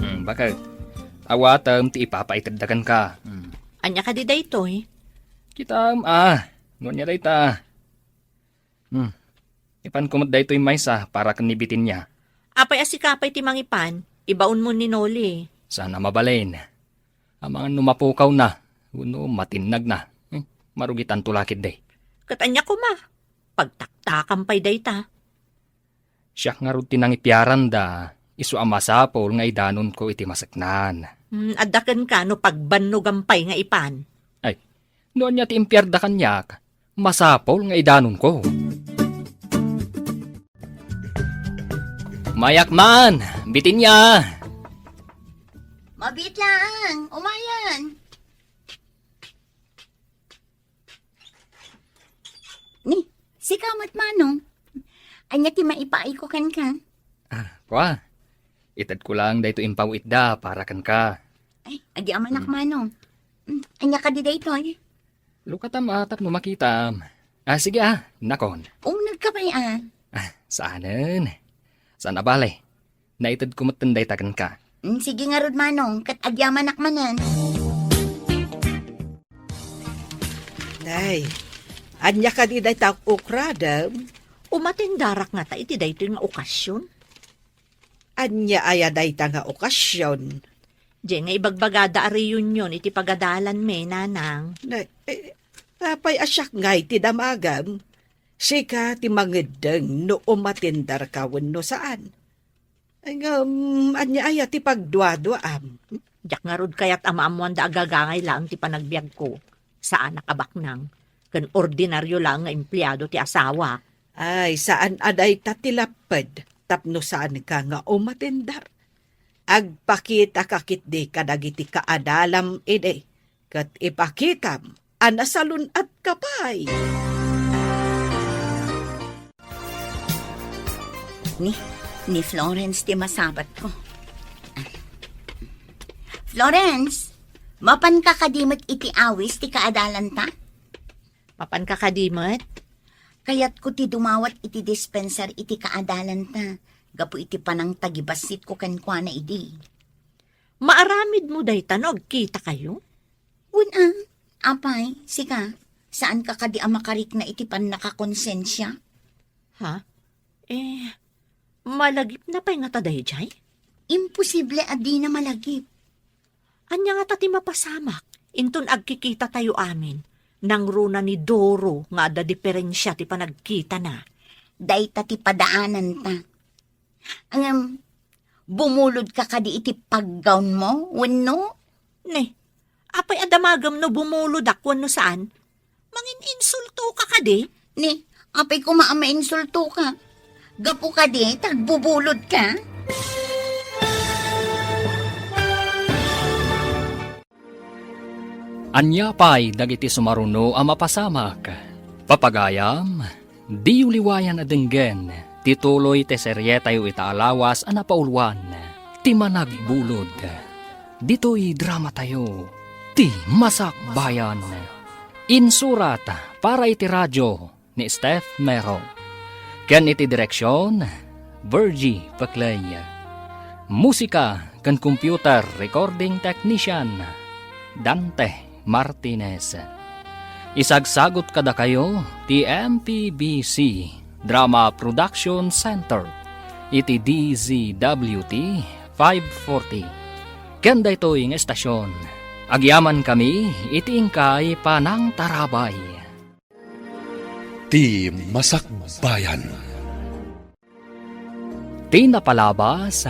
Hmm, baket, awatem ti ipapaitedda kenka. Hmm. Ania kadi daytoy? Kitaem, a, no ania dayta. Hmm. Ipanko met daytoy maysa para ken ni Bitinia. Apay a sika pay ti mangipan? Ibaonmo ni Noli. Saan a mabalin. Amangan no mapukawna, wenno matinnagna. Hmm, marugitanto la ketdi. Ket ania koma? Pagtaktakam pay dayta. Siak ngarud ti nangipiaranda, isu a masapul nga idanonko iti maseknan. Hmm, adda kenka no pagbannogan pay nga ipan. Ay, no ania ti impiarda kaniak, masapul nga idanonko. Mayak man, Bitinia! Mabiit laeng, umayen. Ni, sika met, Manong. Ania ti maipaayko kenka? Ah, kua. Itedko laeng daytoy impawitda para kenka. Ay, agyamanak, Manong. Mm, ania kadi daytoy? Lukatam a tapno makitam. Ah, sige a, nakon. Umnegka pay a. Ah, saanen. Saan a bale. Naitedko metten dayta kenka. Mm, sige ngarud, Manong, ket agyamanak manen. Nay, ania kadi dayta ukradem? Umatendarak ngata iti daytoy nga okasion. Ania aya dayta nga okasion? Diay nga ibagbagada a reunion iti pagadalanmi, Nanang. Nay, eh, apay a siak ngay ti damagem? Sika ti mangeddeng no umatendarka wenno saan. Ngem, ania aya ti pagduaduaam? Diak ngarud kayat a maammoanda a gagangay laeng ti panagbiagko. Saanak a baknang. Ken ordinario laeng nga empleado ti asawak. Ay, saan a dayta ti lapped tapno saanka nga umatendar. Agpakitaka ketdi kadagiti kaadalam idi, ket ipakitam a nasalun-atka pay. Ni, ni Florence ti masabatko. Florence, mapanka kadi met iti awis ti kaadalanta? Mapanka kadi met? Kayatko ti dumawat iti dispensar iti kaadalanta, gapu iti panangtagibassitko kenkuana idi. Maaramidmo dayta no agkitakayo? Wen a, apay, sika, saanka kadi a makarikna iti pannakakonsensia? Ha? Eh, malagipna pay ngata daydiay? Imposible a dina malagip. Ania ngata ti mapasamak inton agkikitatayo amin? Nangruna ni Doro nga adda diferensia ti panagkitana. Dayta ti padaananta. Ngem, bumulodka kadi iti paggawnmo, wenno? Ne, apay a damagem no bumulodak wenno saan? Mangin-insultoka kadi? Ne, apay koma a mainsultoka? Gapu kadi, ta agbubulodka? Ania pay dagiti sumaruno a mapasamak? Papagayam, diyo liwayan a denggen ti tuloy ti serietayo ita a lawas a napauluan, Ti Managbulod. Ditoy dramatayo, Ti Masakbayan. Insurat para iti radio ni Steph Mero. Ken iti direksion, Virgie Peclay. Musika ken computer recording technician, Dante Martinez. Isagsagut kadakayo ti M P B C Drama Production Center iti D Z W T five forty. Ken daytoy nga estasion, agyamankami iti inkay panangtarabay. Ti Masakbayan. Ti napalabas,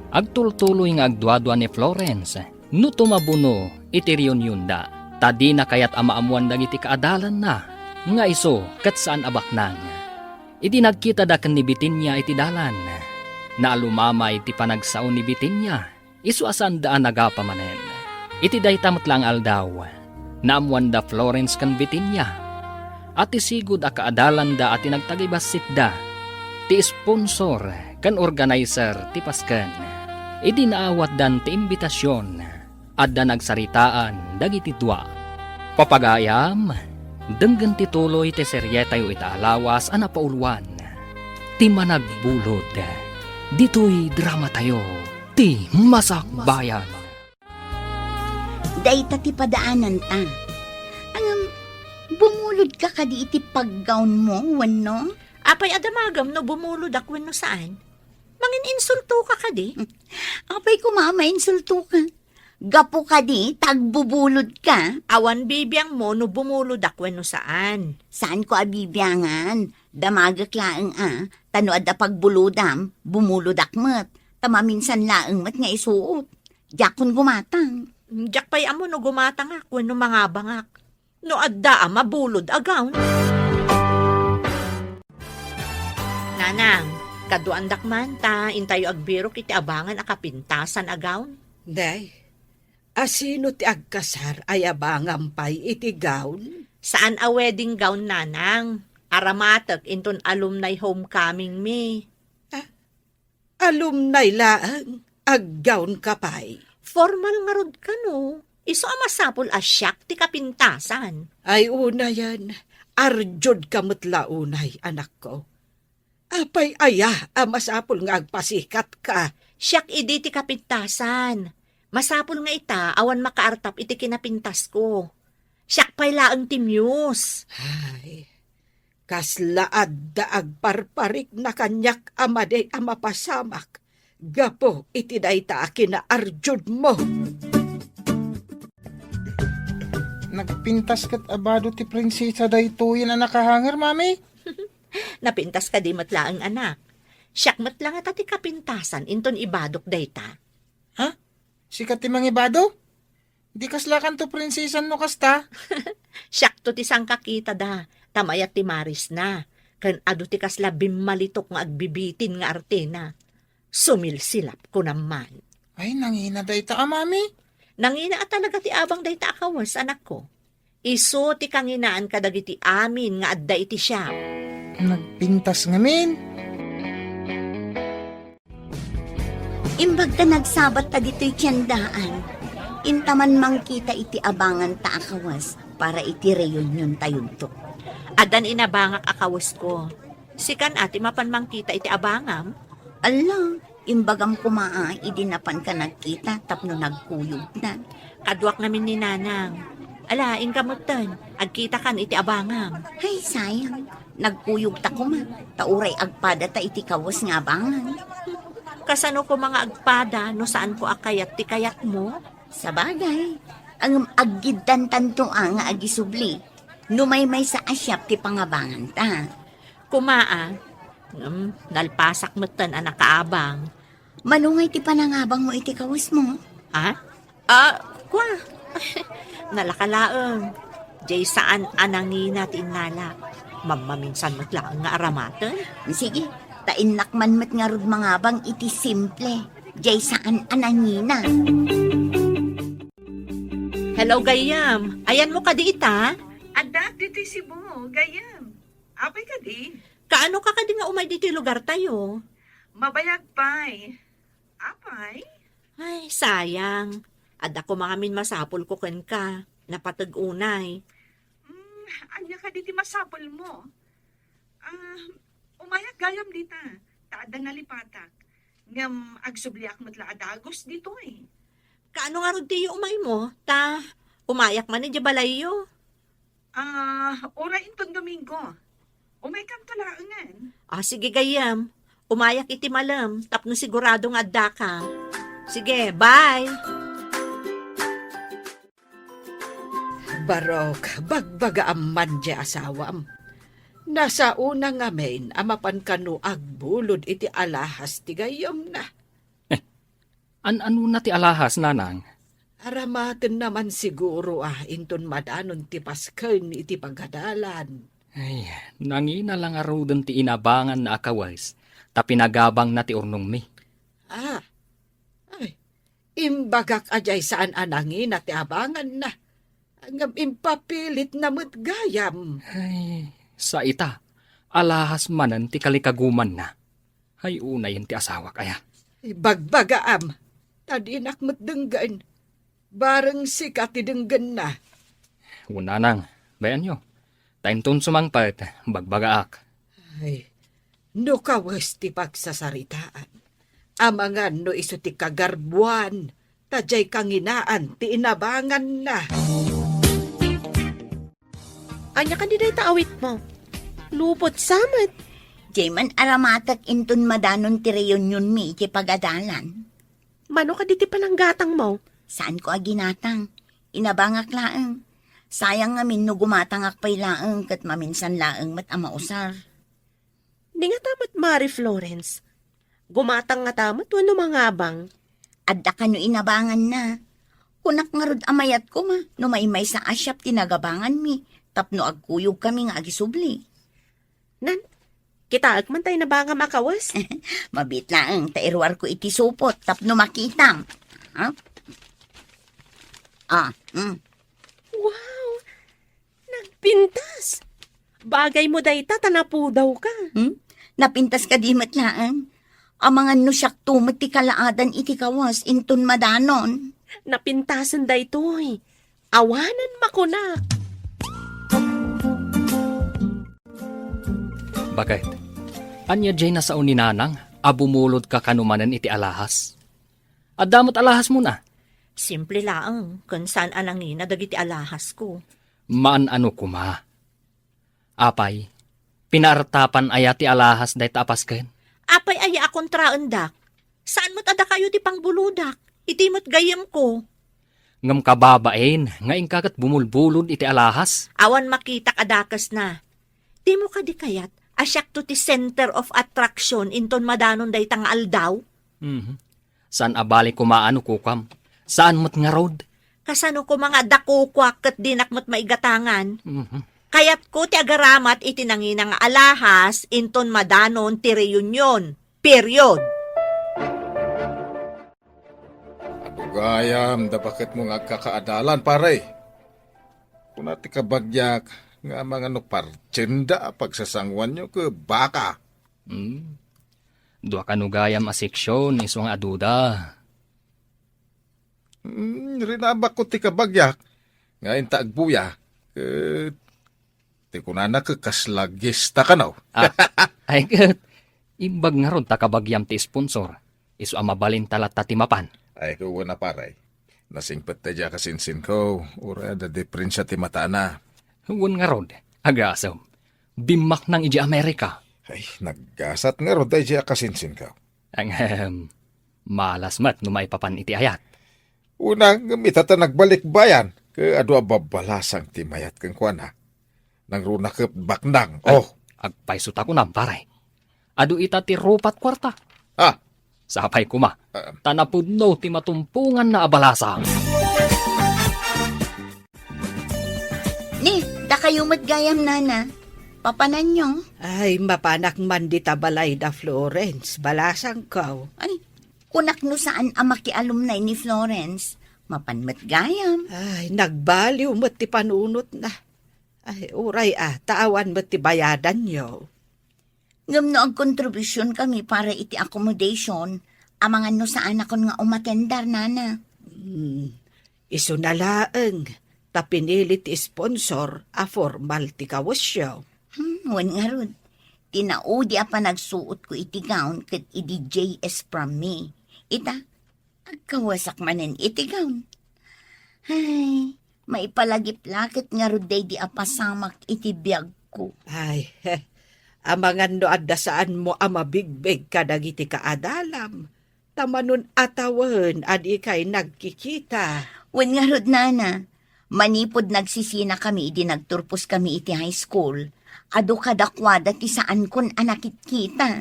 agtultuloy nga agduadua ni Florence no tumabuno iti reunionda, ta dina kayat a maammoan dagiti kaadalanna nga isu ket saan a baknang. Idi nagkitada ken ni Bitinia iti dalan, naalumamay ti panagsao ni Bitinia. Isu a saanda a nagapa manen. Iti dayta met la nga aldaw, naammoanda Florence ken Bitinia a ti sigud a kaadalanda a ti nagtagibassitda, ti sponsor ken organizer ti pasken. Idi naawatdan ti imbitasion, adda nagsaritaan dagiti dua. Papagayam, denggen ti tuloy ti serietayo ita a lawas a napauluan, Ti Managbulod. Ditoy dramatayo, Ti Masakbayan. Dayta ti padaananta. Ngem, bumulodka kadi iti paggawnmo, wenno? Apay a damagem no bumulodak wenno saan? Mangin-insultoka kadi? Apay koma a mainsultoka? Gapu kadi ta agbubulodka? Awan bibiangmo no bumulodak wenno saan. Saanko a bibiangan. Damagek laeng a, ta no adda pagbulodam, bumulodak met. Ta maminsan laeng met nga isuot. Diakon gumatang. Diak pay ammo no gumatangak wenno mangabangak. No adda a mabulod a gown. Nanang, kaduandak man ta intayo agbirok iti abangan a kapintasan a gown. Day, a sino ti agkasar a yabangam pay iti gown? Saan a wedding gown, nanang. Aramatek inton alumni homecoming mi. Ah, alumni laeng, aggown ka pay. Formal ngarud kano. Isu a masapul a siak ti kapintasan. Ay unayen, arjud ka met la unay, anakko. Apay aya a masapul nga agpasikat ka? Siak idi ti kapintasan. Masapul nga ita awan makaartap iti kinapintasko. Siak pay laeng ti muse. Ay, kasla adda agparparikna kaniak a madi a mapasamak gapu iti dayta a kinaarjudmo. Nagpintas ket a bado ti prinsesa daytoyen a nakahanger, Mami? Napintas kadi met laeng, anak. Siak met la ngata ti kapintasan inton ibadok dayta. Ha? Sika ti mangibado? Di kaslakanto prinsesan no kasta? Siakto ti sangkakitada, ta mayat ti marisna, ken adu ti kasla bimmalitok nga agbibitin nga artena. Sumilsilap, kunam man. Ay, nangina dayta a, Mami. Nangina a talaga ti abang dayta a kawes, anakko. Isu ti kanginaan kadagiti amin nga adda iti siak. Nagpintas ngamin. Imbag ta nagsabat ta ditoy tiendaan, inta man mangkita iti abanganta a kawes para iti reunion tayonto. Addan inabangak a kawesko. Sikan a ti mapan mangkita iti abangam? Alla, imbagam koma a idi napanka nagkita tapno nagkuyogna. Kaduak ngamin ni Nanang. Ala, inka metten, agkitakan iti abangam. Ay, sayang. Nagkuyogta koma, ta uray agpadata iti kawes nga abangan. Kasano koma nga agpada no saanko a kayat ti kayatmo? Sabagay, ngem aggiddantanto a nga agisubli no maymaysa a siak ti pangabanganta. Koma a, ngem nalpasak metten a nakaabang. Mano ngay ti panangabangmo iti kawesmo? Ha? Ah, kua. Nalaka laeng. Jay saan a nangina ti innala. Mammaminsan met laeng nga aramaten. Sige, ta innak man met ngarud mangabang iti simple. Jay saan a nangina. Hello, gayyem. Ayanmo kadi ita? Adda ditoy Cebu, gayyem. Apay kadi? Kaano ka kadi nga umay ditoy lugar tayo? Mabayag pay. Apay? Ay, sayang. Adda koma ngamin masapulko kenka. Napateg unay. Mm, ania kadi ti masapulmo? Ah, umayak gayam dita, ta adda nalipatak. Ngem agsubliak met la a dagus ditoy. Kaano ngarud ti umaymo? Ta umayak man idiay balayyo. Ah, uray inton Domingo. Umaykanto laengen. Ah, sige gayyem. Umayak iti malem tapno sigurado nga addaka. Sige, bye! Barok, bagbagaam man diay asawam. Nasaona ngamin a mapan kano agbulod iti alahas ti gayyemna. An-anona ti alahas, nanang? Aramatenna man siguro a inton madanon ti pasken iti pagadalan. Ay, nangina la ngaruden ti inabanganna a kawes, ta pinagabangna ti urnongmi. Ah, ay, imbagak a diay saan a nangina ti abanganna. Ngem impapilitna met gayam. Ay, sa ita, alahas manen ti kalikagumanna. Ay, unayen ti asawak, aya. Ibagbagaam, ta dinak met denggen. Bareng sika ti denggenna. Wen nanang, bayanyo. Ta inton sumangpet, bagbagaak. Ay, no kawes ti pagsasaritaan, amangan no isu ti kagarbuan, ta diay kanginaan ti inabanganna. Ania kadi dayta awitmo? Lupot sa met. Diay man aramatek inton madanon ti reunionmi iti pagadalan. Mano kadi ti pananggatangmo? Saanko a ginatang. Inabangak laeng. Sayang ngamin no gumatangak pay laeng ket maminsan laeng met a mausar. Ni ngata met, Mari Florence, gumatang ngata met wenno mangabang? Adda kano inabanganna. Kunak ngarud a mayat koma no maymaysa a siak ti nagabanganmi tapno agkuyogkami nga agisubli. Nan, kitaek man tay nabangam a kawes. Mabiit laeng ta iruarko iti supot tapno makitam. Ha? Ah, mm. Wow! Nagpintas! Bagaymo dayta ta napudawka. Hmm? Napintas kadi met laeng? Amangan no siakto met ti kalaadan iti kawes inton madanon. Napintasen daytoy. Awanen makuna. Baket, ania diay nasao ni nanang a bumulodka kano manen iti alahas? Adda met alahasmon a? Simple laeng, ken saan a nangina dagiti alahasko. Maan-ano koma. Apay, pinaartapan aya ti alahas dayta a pasken? Apay aya a kontraendak? Saan met a dakayo ti pangbulodak? Iti met gayyemko. Ngem kababain nga inka ket bumulbulod iti alahas? Awan makitak a dakesna. Dimo kadi kayat a siakto ti center of attraction inton madanon dayta nga aldaw? Mhm. Saan a bale koma no kukam. Saan met ngarud? Kasano koma nga adda kukuak ket dinak met maigatangan? Mhm. Kayatko ti agaramat iti nangina nga alahas inton madanon ti reunion. Period. Adu gayam da baketmo nga agkakaadalan, pare. Kuna ti kabagiak nga amangan no partienda a pagsasanguanyo ket baka. Hmm. Dua kano gayam a seksyon, isu nga aduda. Hmm, rinabakko ti kabagiak nga inta agbuya, ket ti kunana ket kasla gesta kano. Ah, ay ket, imbag ngarud ta kabagiam ti sponsor, isu a mabalinta latta ti mapan. Ay, ket wen a pare. Nasingpet ta diay a kasinsinko, uray adda diferensia ti matana. Wen ngarud, agasem. Bimmaknang idiay Amerika. Ay, naggasat ngarud daydiay a kasinsinko. Ahem. Malas met no maipapan iti ayat. Una, ngem ita ta nagbalikbayan, ket adu a babbalasang ti mayat kenkuana. Nangruna ket baknang. Ay, oh, agpayso ta kunam, pare. Adu ita ti rupat kuarta. Ah. Sapay koma, ah, ta napudno ti matumponganna a balasang. Ni, dakayo met gayam, nana. Papananyo? Ay, mapanak man dita balay da Florence, balasangko. Ay, kunak no saan a makialumnay ni Florence, mapan met gayam. Ay, nagbaliw met ti panunotna. Ay, uray a, ta awan met ti bayadanyo. Ngem no agkontribusion kami para iti accommodation, amangan no saanakon nga umatender, nana. Hmm, isuna laeng, ta pinili ti sponsor a formal ti kawesyo. Hmm, wen ngarud, ti naudi a panagsuotko iti gown ket idi J S from me. Ita, agkawesak manen iti gown. Ay, maipalagip la ket ngarud daydi a pasamak iti biagko. Ay, amangan no adda saanmo a mabigbeg kadagiti kaadalam, ta manun-atawen a dikay nagkikita. Wen ngarud, nana, manipud nagsisinakami idi nagturposkami iti high school, adu kadakuada ti saankon a nakitkita.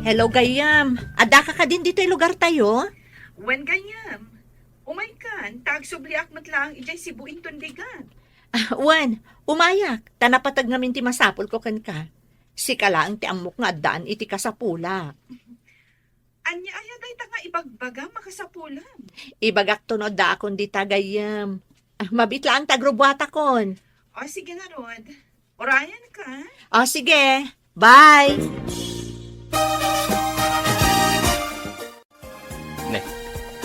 Hello, gayyem. Addaka kadin ditoy lugartayo? Wen, gayyem. Umaykan, ta agsubliak met laeng idiay Cebu inton bigat. Ah, wen, umayak, ta napateg ngamin ti masapulko kenka. Sika laeng ti ammok nga addaan iti kasapulak. Ania aya dayta nga ibagbagam a kasapulam? Ibagakto no addaakon dita, gayyem. Ah, mabiit laeng ta agrubbuatakon. O, sige ngarud. Urayanka. O, sige. Bye. Ne,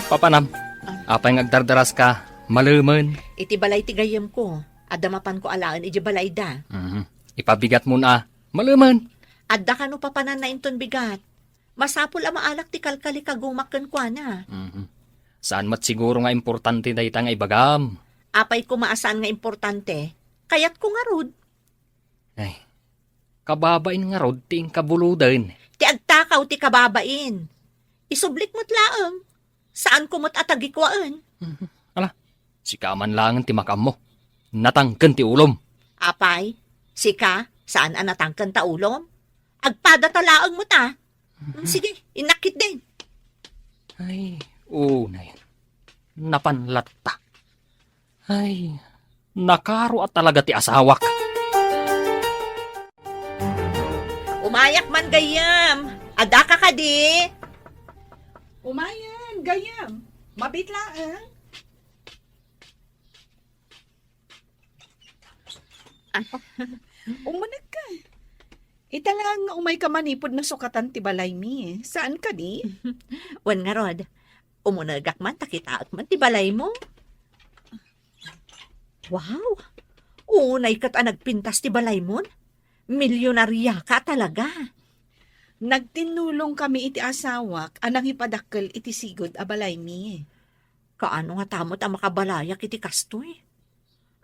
papanam. Ah. Apay nga agdardaraska? Malemen. Iti balay ti gayyemko, adda mapanko alaen idiay balayda. Mhm. Ipabigatmon a. Malemen. Adda kano papananna inton bigat. Masapul a maalak ti kalkalikagumak kenkuana. Mhm. Saan met siguro nga importante dayta nga ibagam? Apay koma a saan nga importante? Kayatko ngarud. Ay, kababain ngarud ti inkabuluden. Ti agtakaw ti kababain. Isublik met laeng. Saanko met a tagikuaen. Mhm. Ala, sika man laengen ti makaammo. Natangken ti ulom. Apay, sika, saan a natangken ta ulom? Agpadata laeng met a. Mhm. Sige, innak ketdin. Ay, unay. Napan latta. Ay, nakaro a talaga ti asawak. Umayak man gayyem. Addaka kadi? Umayen, gayyem. Mabiit laeng. Ah. Umunegka. Ita laeng nga umayka manipud nasukatan ti balaymi. Saan kadi? Wen ngarud, umunegak man ta kitaek man ti balaymo. Wow! Unay ket a nagpintas ti balaymon. Milyonariaka talaga. Nagtinnulongkami iti asawak a nangipadakkel iti sigud a balaymi. Kaano ngata met a makabalayak iti kastoy?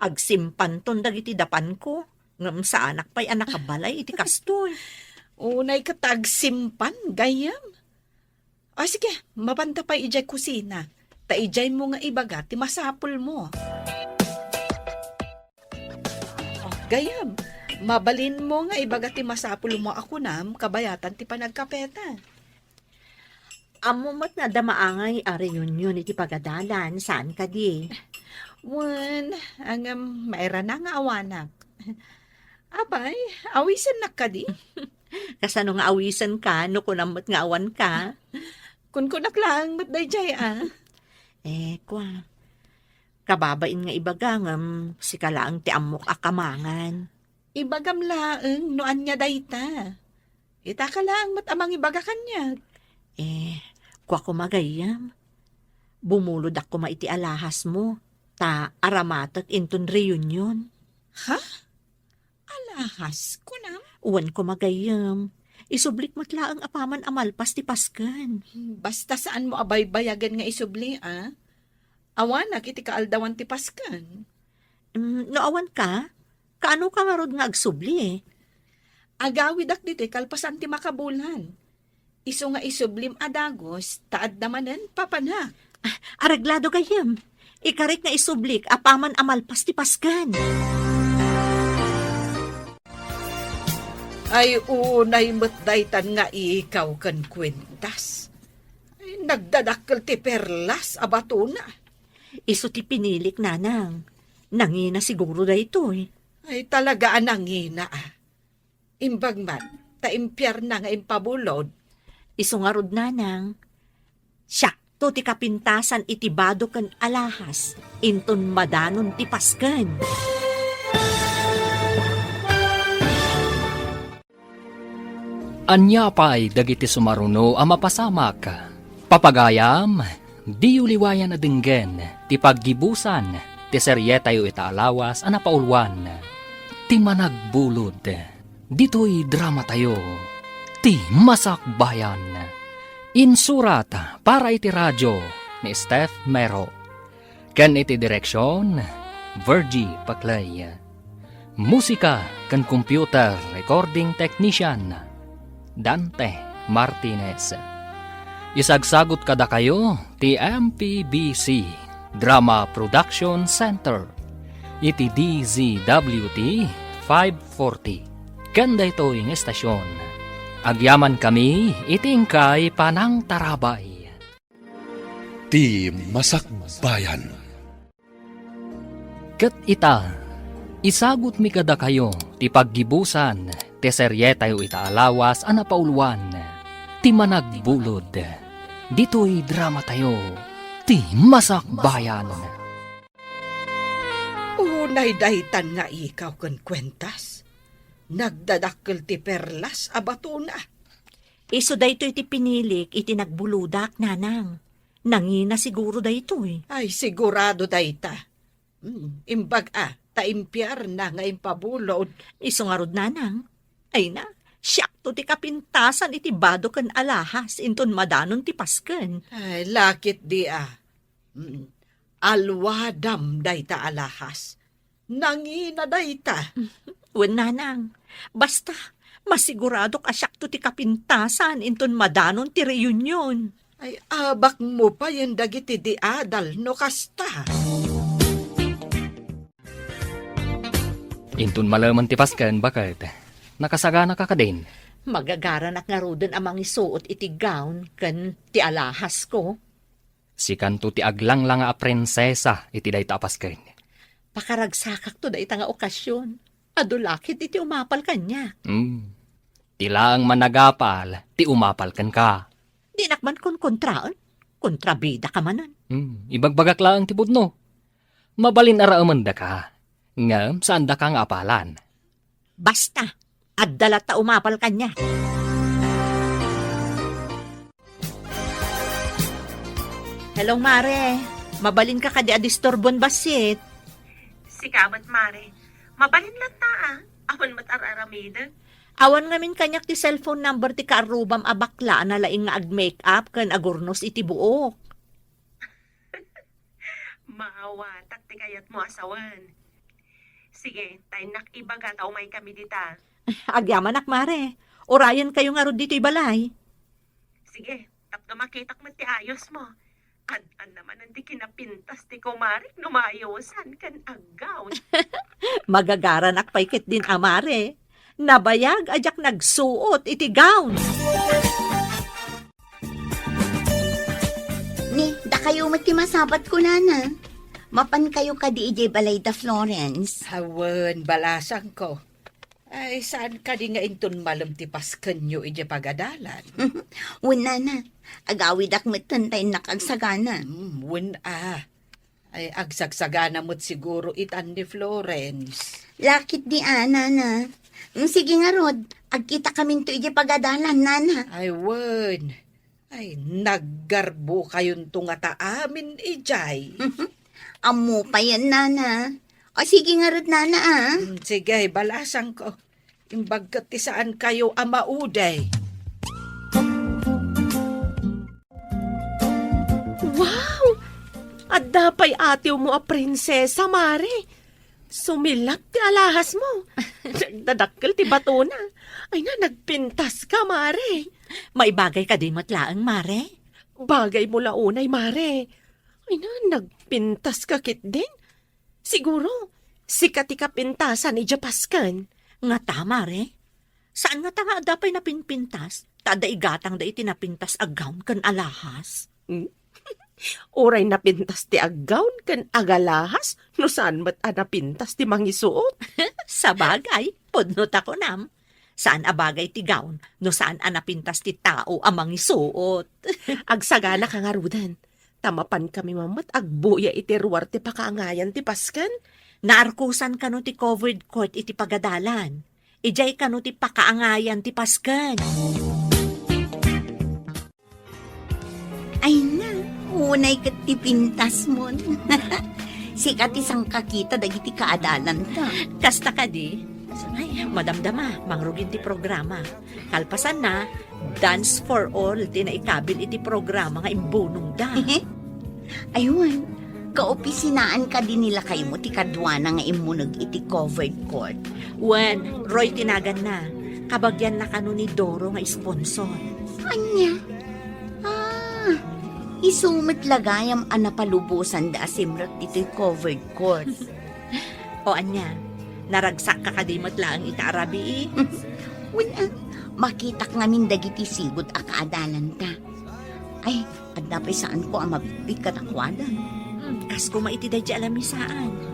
Agsimpanton dagiti dapanko, ngem saanak pay a nakabalay iti kastoy. Unay ket ta agsimpan, gayyem. O, sige, mapanta pay idiay kusina. Ta idiaymo nga ibaga ti masapulmo. O, gayyem, mabalinmo nga ibaga ti masapulmo a kunam kabayatan ti panagkapeta. Ammo met nga adda maangay a reunion iti pagadalan, saan kadi? Wen, ngem mairana nga awanak. Apay, awisennak kadi? Kasano nga awisenka no kunam met nga awanka? Kunkunak laeng met daydiay a. Eh, kua. Kababain nga ibaga ngem sika laeng ti ammok a kamangan. Ibagam laeng no ania dayta. Itaka laeng met a mangibaga kaniak. Eh, kua koma gayyem. Bumulodak koma iti alahasmo, ta aramatek inton reunion. Ha? Alahas, kunam? Wen koma gayyem. Isublik met laeng apaman a malpas ti Pasken. Basta saanmo a baybayagen nga isubli, a? Awanak iti kaaldawan ti Pasken. Mm, no awanka, kaanoka ngarud nga agsubli? Agawidak ditoy kalpasan ti makabulan. Isu nga isublim a dagus, ta adda manen papanak. Ah, areglado gayyem. Ikarik nga isublik apaman a malpas ti Pasken. Ay, unay met daytan nga ikaw ken kuentas. Ay, nagdadakkel ti perlas a batona. Isu ti pinilik, nanang. Nangina siguro daytoy. Ay, talaga a nangina, ah. Imbag man, ta impiarna nga impabulod. Isu ngarud, nanang, siakto ti kapintasan iti bado ken alahas, inton madanon ti Pasken. Ania pay dagiti sumaruno a mapasamak? Papagayam, diyo liwayan a denggen ti paggibusan ti serietayo ita a lawas a napauluan, Ti Managbulod. Ditoy dramatayo, Ti Masakbayan. Insurat para iti radio ni Steph Mero. Ken iti direksion, Virgie Paclay. Musika ken computer recording technician, Dante Martinez. Isagsagut kadakayo ti M P B C Drama Production Center iti D Z W T five forty. Ken daytoy nga estasion, agyamankami iti inkay panangtarabay. Ti Masakbayan. Ket ita, isagutmi kadakayo ti paggibusan ti serietayo ita a lawas a napauluan, Ti Managbulod, ditoy dramatayo, Ti Masakbayan. Unay daytan nga ikaw ken kuentas. Nagdadakkel ti perlas a batona. Isu daytoy ti pinilik iti nagbulodak, nanang. Nangina siguro daytoy. Ay, sigurado dayta. Hmm, imbag a, ta impiarna nga impabulod. Isu ngarud, nanang. Ay na, siakto ti kapintasan iti bado ken alahas inton madanon ti Pasken. Ay, lakit di a. Hmm, alwadam dayta alahas. Nangina dayta. Wen, nanang. Basta, masiguradok a siakto ti kapintasan inton madanon ti reunion. Ay, abakmo payen dagiti di adal no kasta. Inton malemen ti Pasken, baket, nakasaganaka kadin? Magagaranak ngaruden a mangisuot iti gown ken ti alahasko. Sikanto ti aglanglanga a prinsesa iti dayta a Pasken. Pakaragsakakto dayta nga okasion. Adu lakit iti umapal kaniak. Hmm. Ti laeng managapal ti umapal kenka. Dinak man konkontraen. Kontrabidaka manen. Hmm. Ibagbagak laeng ti pudno. Mabalin a raemendaka. Ngem saandaka nga apalan. Basta, adda latta umapal kaniak. Hello, Mare. Mabalinka kadi a disturbon bassit? Sika met, Mare. Mabalin latta, a. Awan met ar-aramidek. Awan ngamin kaniak ti cellphone number ti kaarrubam a bakla a nalaing nga ag-makeup ken agurnos iti buok. Maawatak ti kayatmo a sawen. Sige, ta innak ibaga ta umaykami dita. Agyamanak, Mare. Urayenkayo ngarud ditoy balay. Sige, tapno makitak met ti ayosmo. Ad-adda manen ti kinapintas ti kumarik no maayosan ken aggown. Magagaranak pay ketdin a, Mare. Nabayag a diak nagsuot iti gown. Ni, dakayo met ti masabat kunana. Mapankayo kadi idiay balay da Florence? Awan, balasangko. Ay, saan kadi nga inton malem ti paskenyo idiay pagadalan? Wen, nana, agawidak metten ta innak agsagana. Hmm, wen a. Ay, agsagsagana met siguro itan ni Florence. Lakit di a, nana. Mm, sige ngarud, agkitakaminto idiay pagadalan, nana. Ay, wen. Ay, naggarbo kayonto ngata amin idiay. Ammo payen, nana. O, sige ngarud, nana, a. Mm, sige, balasangko. Imbag ket ti saankayo a maudi. Wow! Adda pay atiwmo a prinsesa, Mare. Sumilak ti alahasmo. Nagdadakkel ti batona. Ay na, nagpintaska, Mare. Maibagay kadi met laeng, Mare? Bagaymo la unay, Mare. Ay na, nagpintaska ketdin. Siguro, sika ti kapintasan idiay pasken. Ngata, Mare? Saan ngata nga adda pay napinpintas? Ta adda igatangda iti napintas a gown ken alahas. Hmm? Uray napintas ti aggown ken agalahas no saan met a napintas ti mangisuot. Sabagay, pudno ta kunam. Saan a bagay ti gown no saan a napintas ti tao a mangisuot. Agsagana ka ngaruden, ta mapankami man met agbuya iti ruar ti pakaangayan ti pasken. Naarkosan kano ti covered court iti pagadalan. Idiay kano ti pakaangayan ti pasken. Ay na, unay ket ti pintasmon. Sika ti sangkakita dagiti kaadalanta. Kasta kadi? Ay, madamdama, mangrugin ti programa. Kalpasanna, Dance for All ti naikabil iti programa nga imbunongda. Aywan, kaopisinaan kadi ni lakaymo ti kaduana nga immuneg iti covered court? Wen, Roy ti naganna. Kabagianna kano ni Doro nga sponsor. Ania? Ah, isu met la gayam a napalubosanda a simrek ditoy covered court. O ania, naragsakka kadi met laeng ita a rabii? Wen, ah, makitak ngamin dagiti sigud a kaadalanta. Ay, adda pay saanko a mabigbig kadakuada. Hmm, kas koma iti daydi a lamisaan.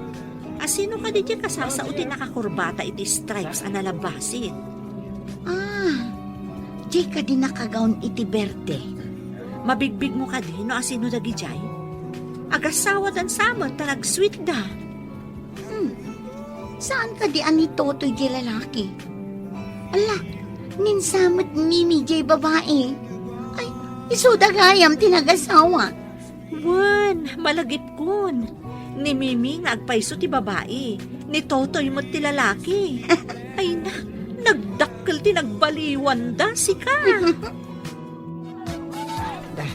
Asino kadi diay kasasao ti nakakurbata iti stripes a nalabasit? Ah, diay kadi nakagawn iti berde? Mabigbigmo kadi no asino dagidiay? Agassawadan sa met ta nagsweetda. Hmm. Saan kadi a ni Totoy diay lalaki? Ala, ninsa met ni Mimi diay babai. Ay, isuda gayam ti nagasawa. Wen, malagipkon. Ni Mimi nga agpayso ti babai, ni Totoy met ti lalaki. Ay na, nagdakkel ti nagbaliwanda, sika. Da,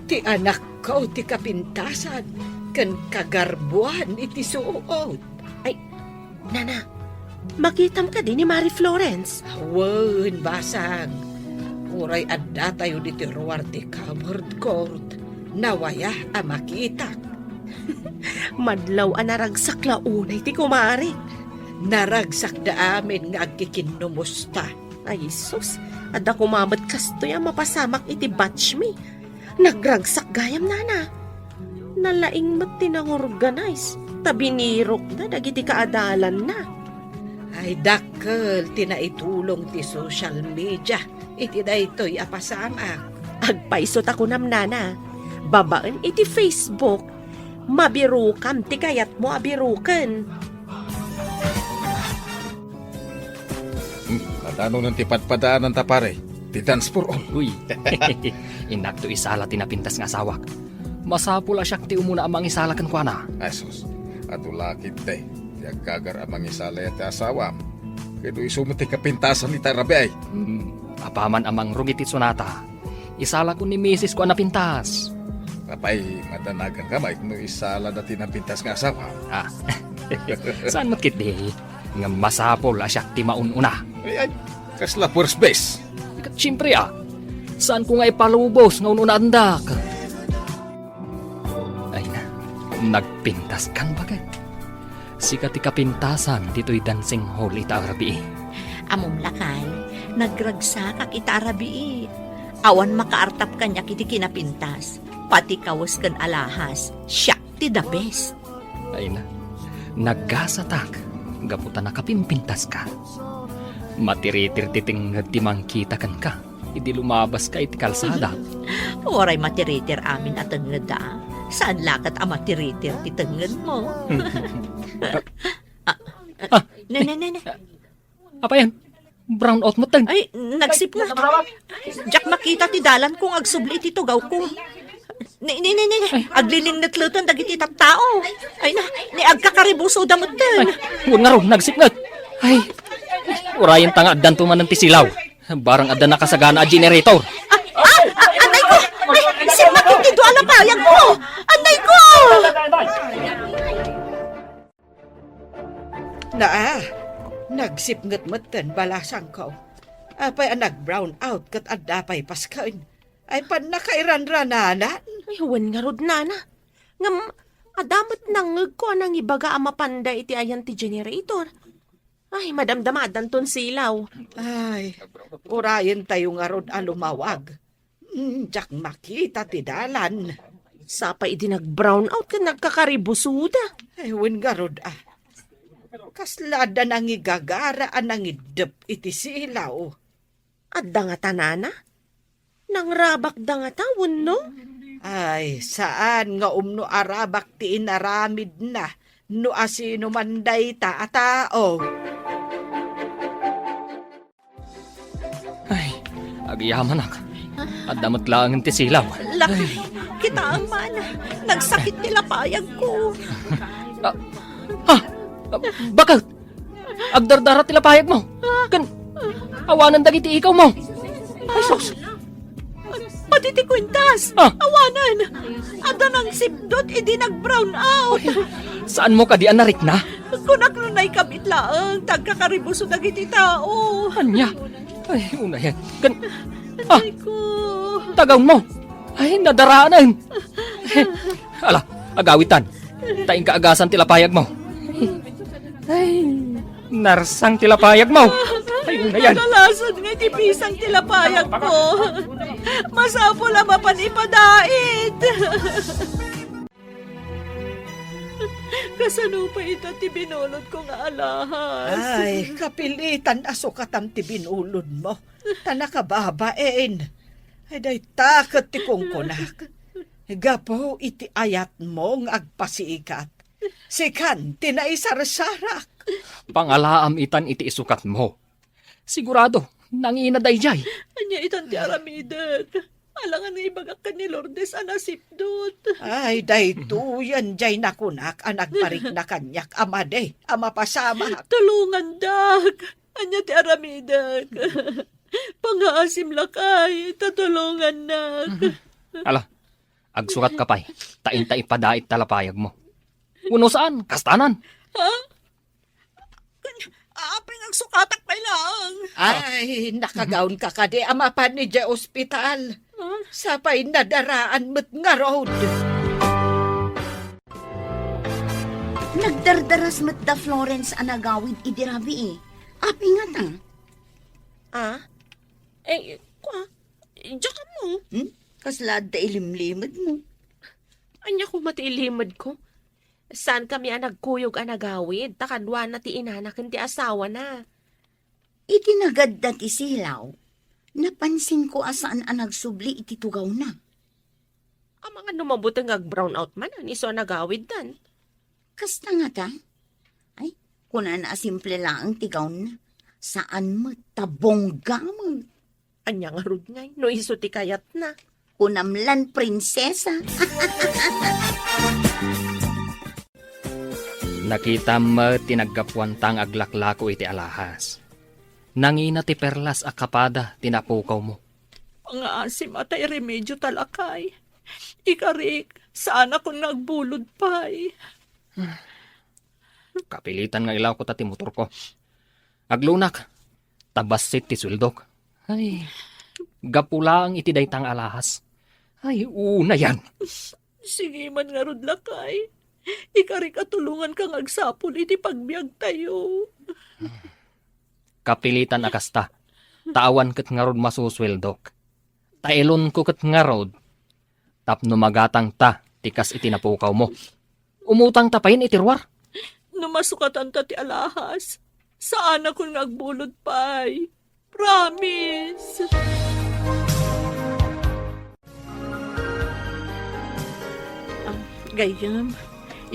ti anakko ti kapintasan ken kagarbuan iti suot. Ay, nana, makitam kadi ni Mari Florence? Wen, basang. Uray addatayo ditoy ruar ti covered court, nawaya a makitak. Madlaw a naragsak la unay ti kumarik. Naragsakda amin nga agkikinnumusta. Ay, sus, adda koma met kastoy a mapasamak iti batch mi. Nagragsak gayam, nana. Nalaing met ti nangorganize, ta binirokda dagiti kaadalanna. Ay, dakkel ti naitulong ti social media iti daytoy a pasamak. Agpayso ta kunam, nana, babaen iti Facebook, mabirokam ti kayatmo a biroken. Hmm, adda no ti padpadaananta, pare, ti dance for all. Uy, innakto isala ti napintas nga asawak. Masapul a siak ti umuna a mangisala kenkuana. Ay, sus, adu la ketdi ti aggagar a mangisala iti asawam. Ket isu met ti kapintasan ita a rabii. Hmm, apaman a mangrugit ti sonata, isalako ni misisko a napintas. Apay, madanaganka met no isalada ti napintas nga asawa? Ah, saan met ketdi? Ngem masapul a siak ti maun-una. Ay, ay, kasla first base. Ket siempre, ah, saanko nga ipalubos nga un-unaandak. Ay na, nagpintaskan, baket. Sika ti kapintasan ditoy dancing hall ita a rabii. Ammom lakay, nagragsakak ita a rabii. Awan makaartap kaniak iti kinapintas. Pati kawes ken alahas, siak ti the best. Ay na, nagasatak gapu ta nakapimpintaska. Matiritir ti tengnged ti mangkita kenka idi lumabaska iti kalsada. Uray matiritir amin a tengngedda. Saan la ket a matiritir ti tengngedmo? Ah, ah, ne, ne, ne, ne. Apay, brown out met ten. Ay, nagsipnget. Diak makita ti dalanko nga agsubli iti tugawko. Ni, ni, ni, ni, ni. Aglilingnetleten dagiti tattao. Ay na, ni agkakaribusoda met ten. Ay, wen ngarud, nagsipnget. Ay, urayen ta nga addanto manen ti silaw. Barang adda nakasagana a generator. Ah, ah, ah, anay ko! Ay, sipnget ti dua a lapayagko! Anay ko! Naa, nagsipnget met ten balasangko. Apay a nag-brown out ket adda pay pasken? Ay, pannakairanrananan? Ay, wen ngarud, nana. Ngem, adda met nangngegko a nangibaga a mapanda iti ayan ti generator. Ay, madamdamadanton silaw. Ay, urayentayo ngarud a lumawag. Mm, diak makita ti dalan. Sapay idi nag-brown out ken nagkakaribusoda. Ay, wen ngarud, ah. Kasla adda nangigagara a nangiddep iti silaw. Adda ngata, nana? Nangrabakda ngata wenno? Ay, saan nga umno a rabak ti inaramidna no asino man dayta a tao. Ay, agyamanak. Adda met laengen ti silaw. Laki, kitaem man. Nagsakit ti lapayagko. Ah, ah, bakit? Agdardara ti lapayagmo. Ken awanen dagiti ikawmo. Ay, sus! Pati ti kwintas! Ah! Awanen! Adda nangsipdut idi nag-brown out! Saanmo kadi a narikna? Kunak no naikabit laeng, ta agkakaribuso dagiti tao. Ania? Ay, unayen. Ken, ah! Aray ko. Tagawnmo! Ay, nadaraanen! Ala, agawitan. Ta inka agasan ti lapayagmo. Ay, narsang ti lapayagmo. Ay, unayen. Nalalasad nga iti pisang ti lapayagko. Masapul a mapan ipadait. Kasano pay ita ti binulodko nga alahas? Ay, kapilitan a sukatam ti binulodmo. Ta nakababain. Ay, dayta ket ti kunkunak. Gapu iti ayatmo nga agpasikat, sikan ti naisarsarak. Pangalaam itan iti isukatmo. Sigurado, nangina daydiay. Ania itan ti aramidek? Alangan nga ibagak ken ni Lourdes a nasipdut. Ay, daytoyen diay nakunak a nagparikna kaniak a madi a mapasamak. Tulongandak. Ania ti aramidek? Pangaasim lakay, ta tulongannak. Mhm. Ala, agsukatka pay, ta inta ipadait ta lapayagmo. Wenno saan, kastanan. Ha? Apay nga agsukatak pay laeng? Ah. Ay, nakagawnka kadi a mapan idiay ospital. Ah. Sapay nadaraan met ngarud. Nagdardaras met da Florence a nagawid idi rabii. Apay ngata? Ah? Eh, kua, diak ammo. Hmm? Kasla adda ilimlimedmo? Ania koma ti ilimedko? Saankami a nagkuyog a nagawid, ta kaduana ti inana ken ti asawana. Iti nagadda ti silaw, napansinko a saan a nagsubli iti tugawna. Amangan no mabuteng nga ag-brown out manen isu a nagawiddan. Kasta ngata? Ay, kunana a simple laeng ti gownna. Saan met, ta bongga met. Ania ngarud ngay no isu ti kayatna? Kunam lan prinsesa. Nakitam met ti naggapuanta nga aglaklako iti alahas. Nangina ti perlas a kapada ti napukawmo. Pangaasim a tay remedio ta lakay. Ikarik, saanakon nga agbulod pay. Kapilitan nga ilawko ta ti motorko. Aglunak, ta bassit ti sueldok. Ay, gapu laeng iti dayta nga alahas. Ay, unayen. Sige man ngarud, lakay. Ikarik a tulonganka nga agsapul iti pagbiagtayo. Kapilitan a kasta, ta awan ket ngarud masusueldok. Ta ilonko ket ngarud, tapno magatangta ti kas iti napukawmo. Umutangta payen iti ruar. No masukatanta ti alahas, saanakon nga agbulod pay. Promise! Ah, gayyem,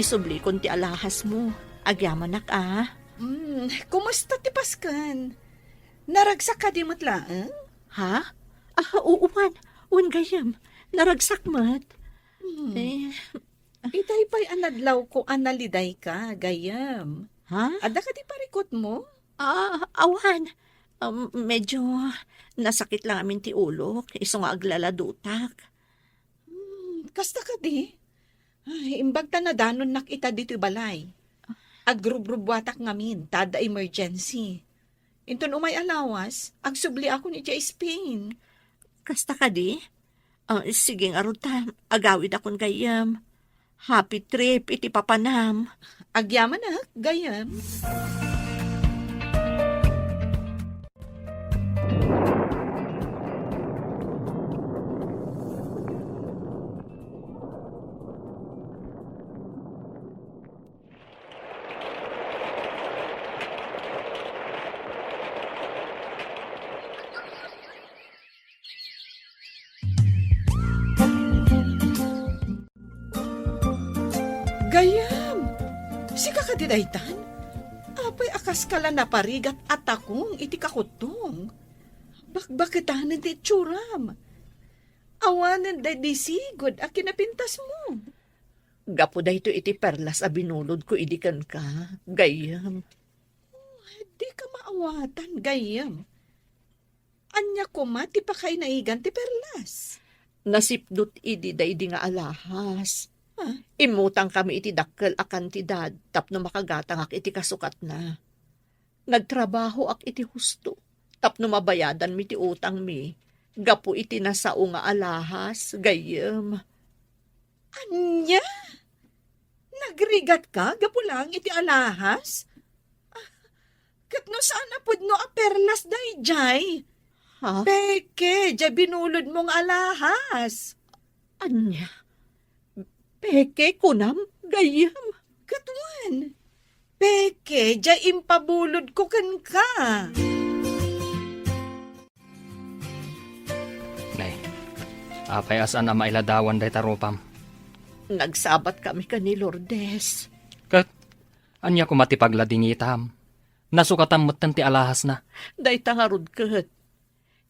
isublikon ti alahasmo. Agyamanak, a. Mm, kumusta ti Pasken? Naragsak kadi met laeng? Ha? Ah, oo man. Wen, gayyem. Naragsak met. Hmm. Eh. Itay pay a nadlawko a nalidayka, gayyem. Ha? Adda kadi parikutmo? Ah, awan. Um, medyo nasakit lang amin ti ulok, isu nga aglaladutak. Hmm, kasta kadi? Ay, imbag ta nadanonnak ita ditoy balay. Agrubrubuatak ngamin, ta adda emergency. Inton umay a lawas, agsubliakon idiay Spain. Kasta kadi? Ah, sige ngarud ta, agawidakon gayyem. Happy trip iti papanam. Agyamanak, gayyem. Gayyem, sika kadi daytan? Apay a kaskala naparigat a takong iti kakuttong? Bakbaketanen ti itsuram. Awanen daydi sigud a kinapintasmo. Gapu daytoy iti perlas a binulodko idi kenka, gayyem. Oh, dika maawatan, gayyem. Ania koma ti pakainaigan ti perlas? Nasipdut idi daydi nga alahas. Ah? Immutangkami iti dakkel a kantidad tapno makagatangak iti kasukatna. Nagtrabahoak iti husto tapno mabayadanmi ti utangmi gapu iti nasao nga alahas, gayyem. Ania? Nagrigatka gapu laeng iti alahas? Ah, ket no saan a pudno a perlas daydiay? Ha? Peke, diay binulodmo nga alahas. Ania? Peke, kunam, gayyem? Ket wen, peke, diay impabulodko kenka. Nay, apay a saan a mailadawan dayta rupam? Nagsabat kami ken ni Lourdes. Ket, ania koma ti pagladingitam? Nasukatan metten ti alahasna. Dayta ngarud ket.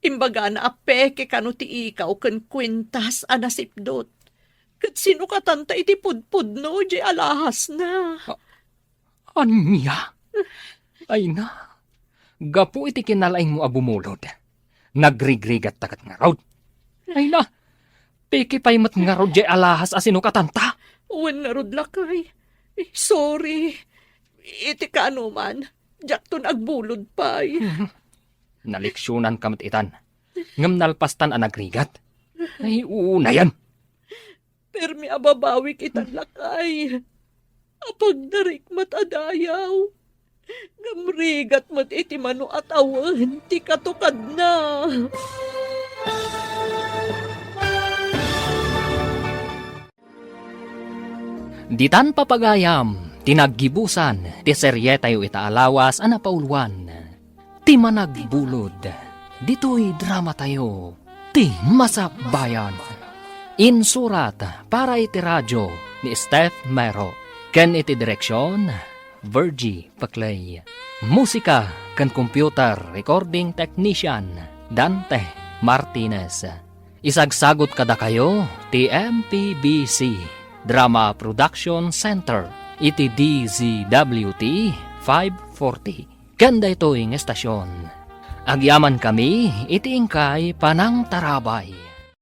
Imbagana a peke kano ti ikaw ken kuentas a nasipdut. Ket sinukatanta iti pudpudno diay alahasna. A-, ania? Ay na, gapu iti kinalaingmo a bumulod, nagrigrigatta ket ngarud. Ay na, peke pay met ngarud diay alahas a sinukatanta. Wen ngarud, lakay. Sorry. Iti kaanoman, diakton agbulod pay. Naleksionanka met itan. Ngem nalpastan a nagrigat. Ay, unayen. Permi a babawik itan, lakay. Apagdarik met a dayaw. Ngem rigat met iti mano a tawen ti katukadna. Ditan papagayam ti naggibusan ti serietayo ita a lawas a napauluan. Ti Managbulod, ditoy dramatayo, Ti Masakbayan. Insurat para iti radio ni Steph Mero, ken iti direksion, Virgie Paclay. Musika ken computer recording technician, Dante Martinez. Isagsagut kadakayo ti M P B C Drama Production Center iti D Z W T five forty. Ken daytoy nga estasion, agyamankami iti inkay panangtarabay.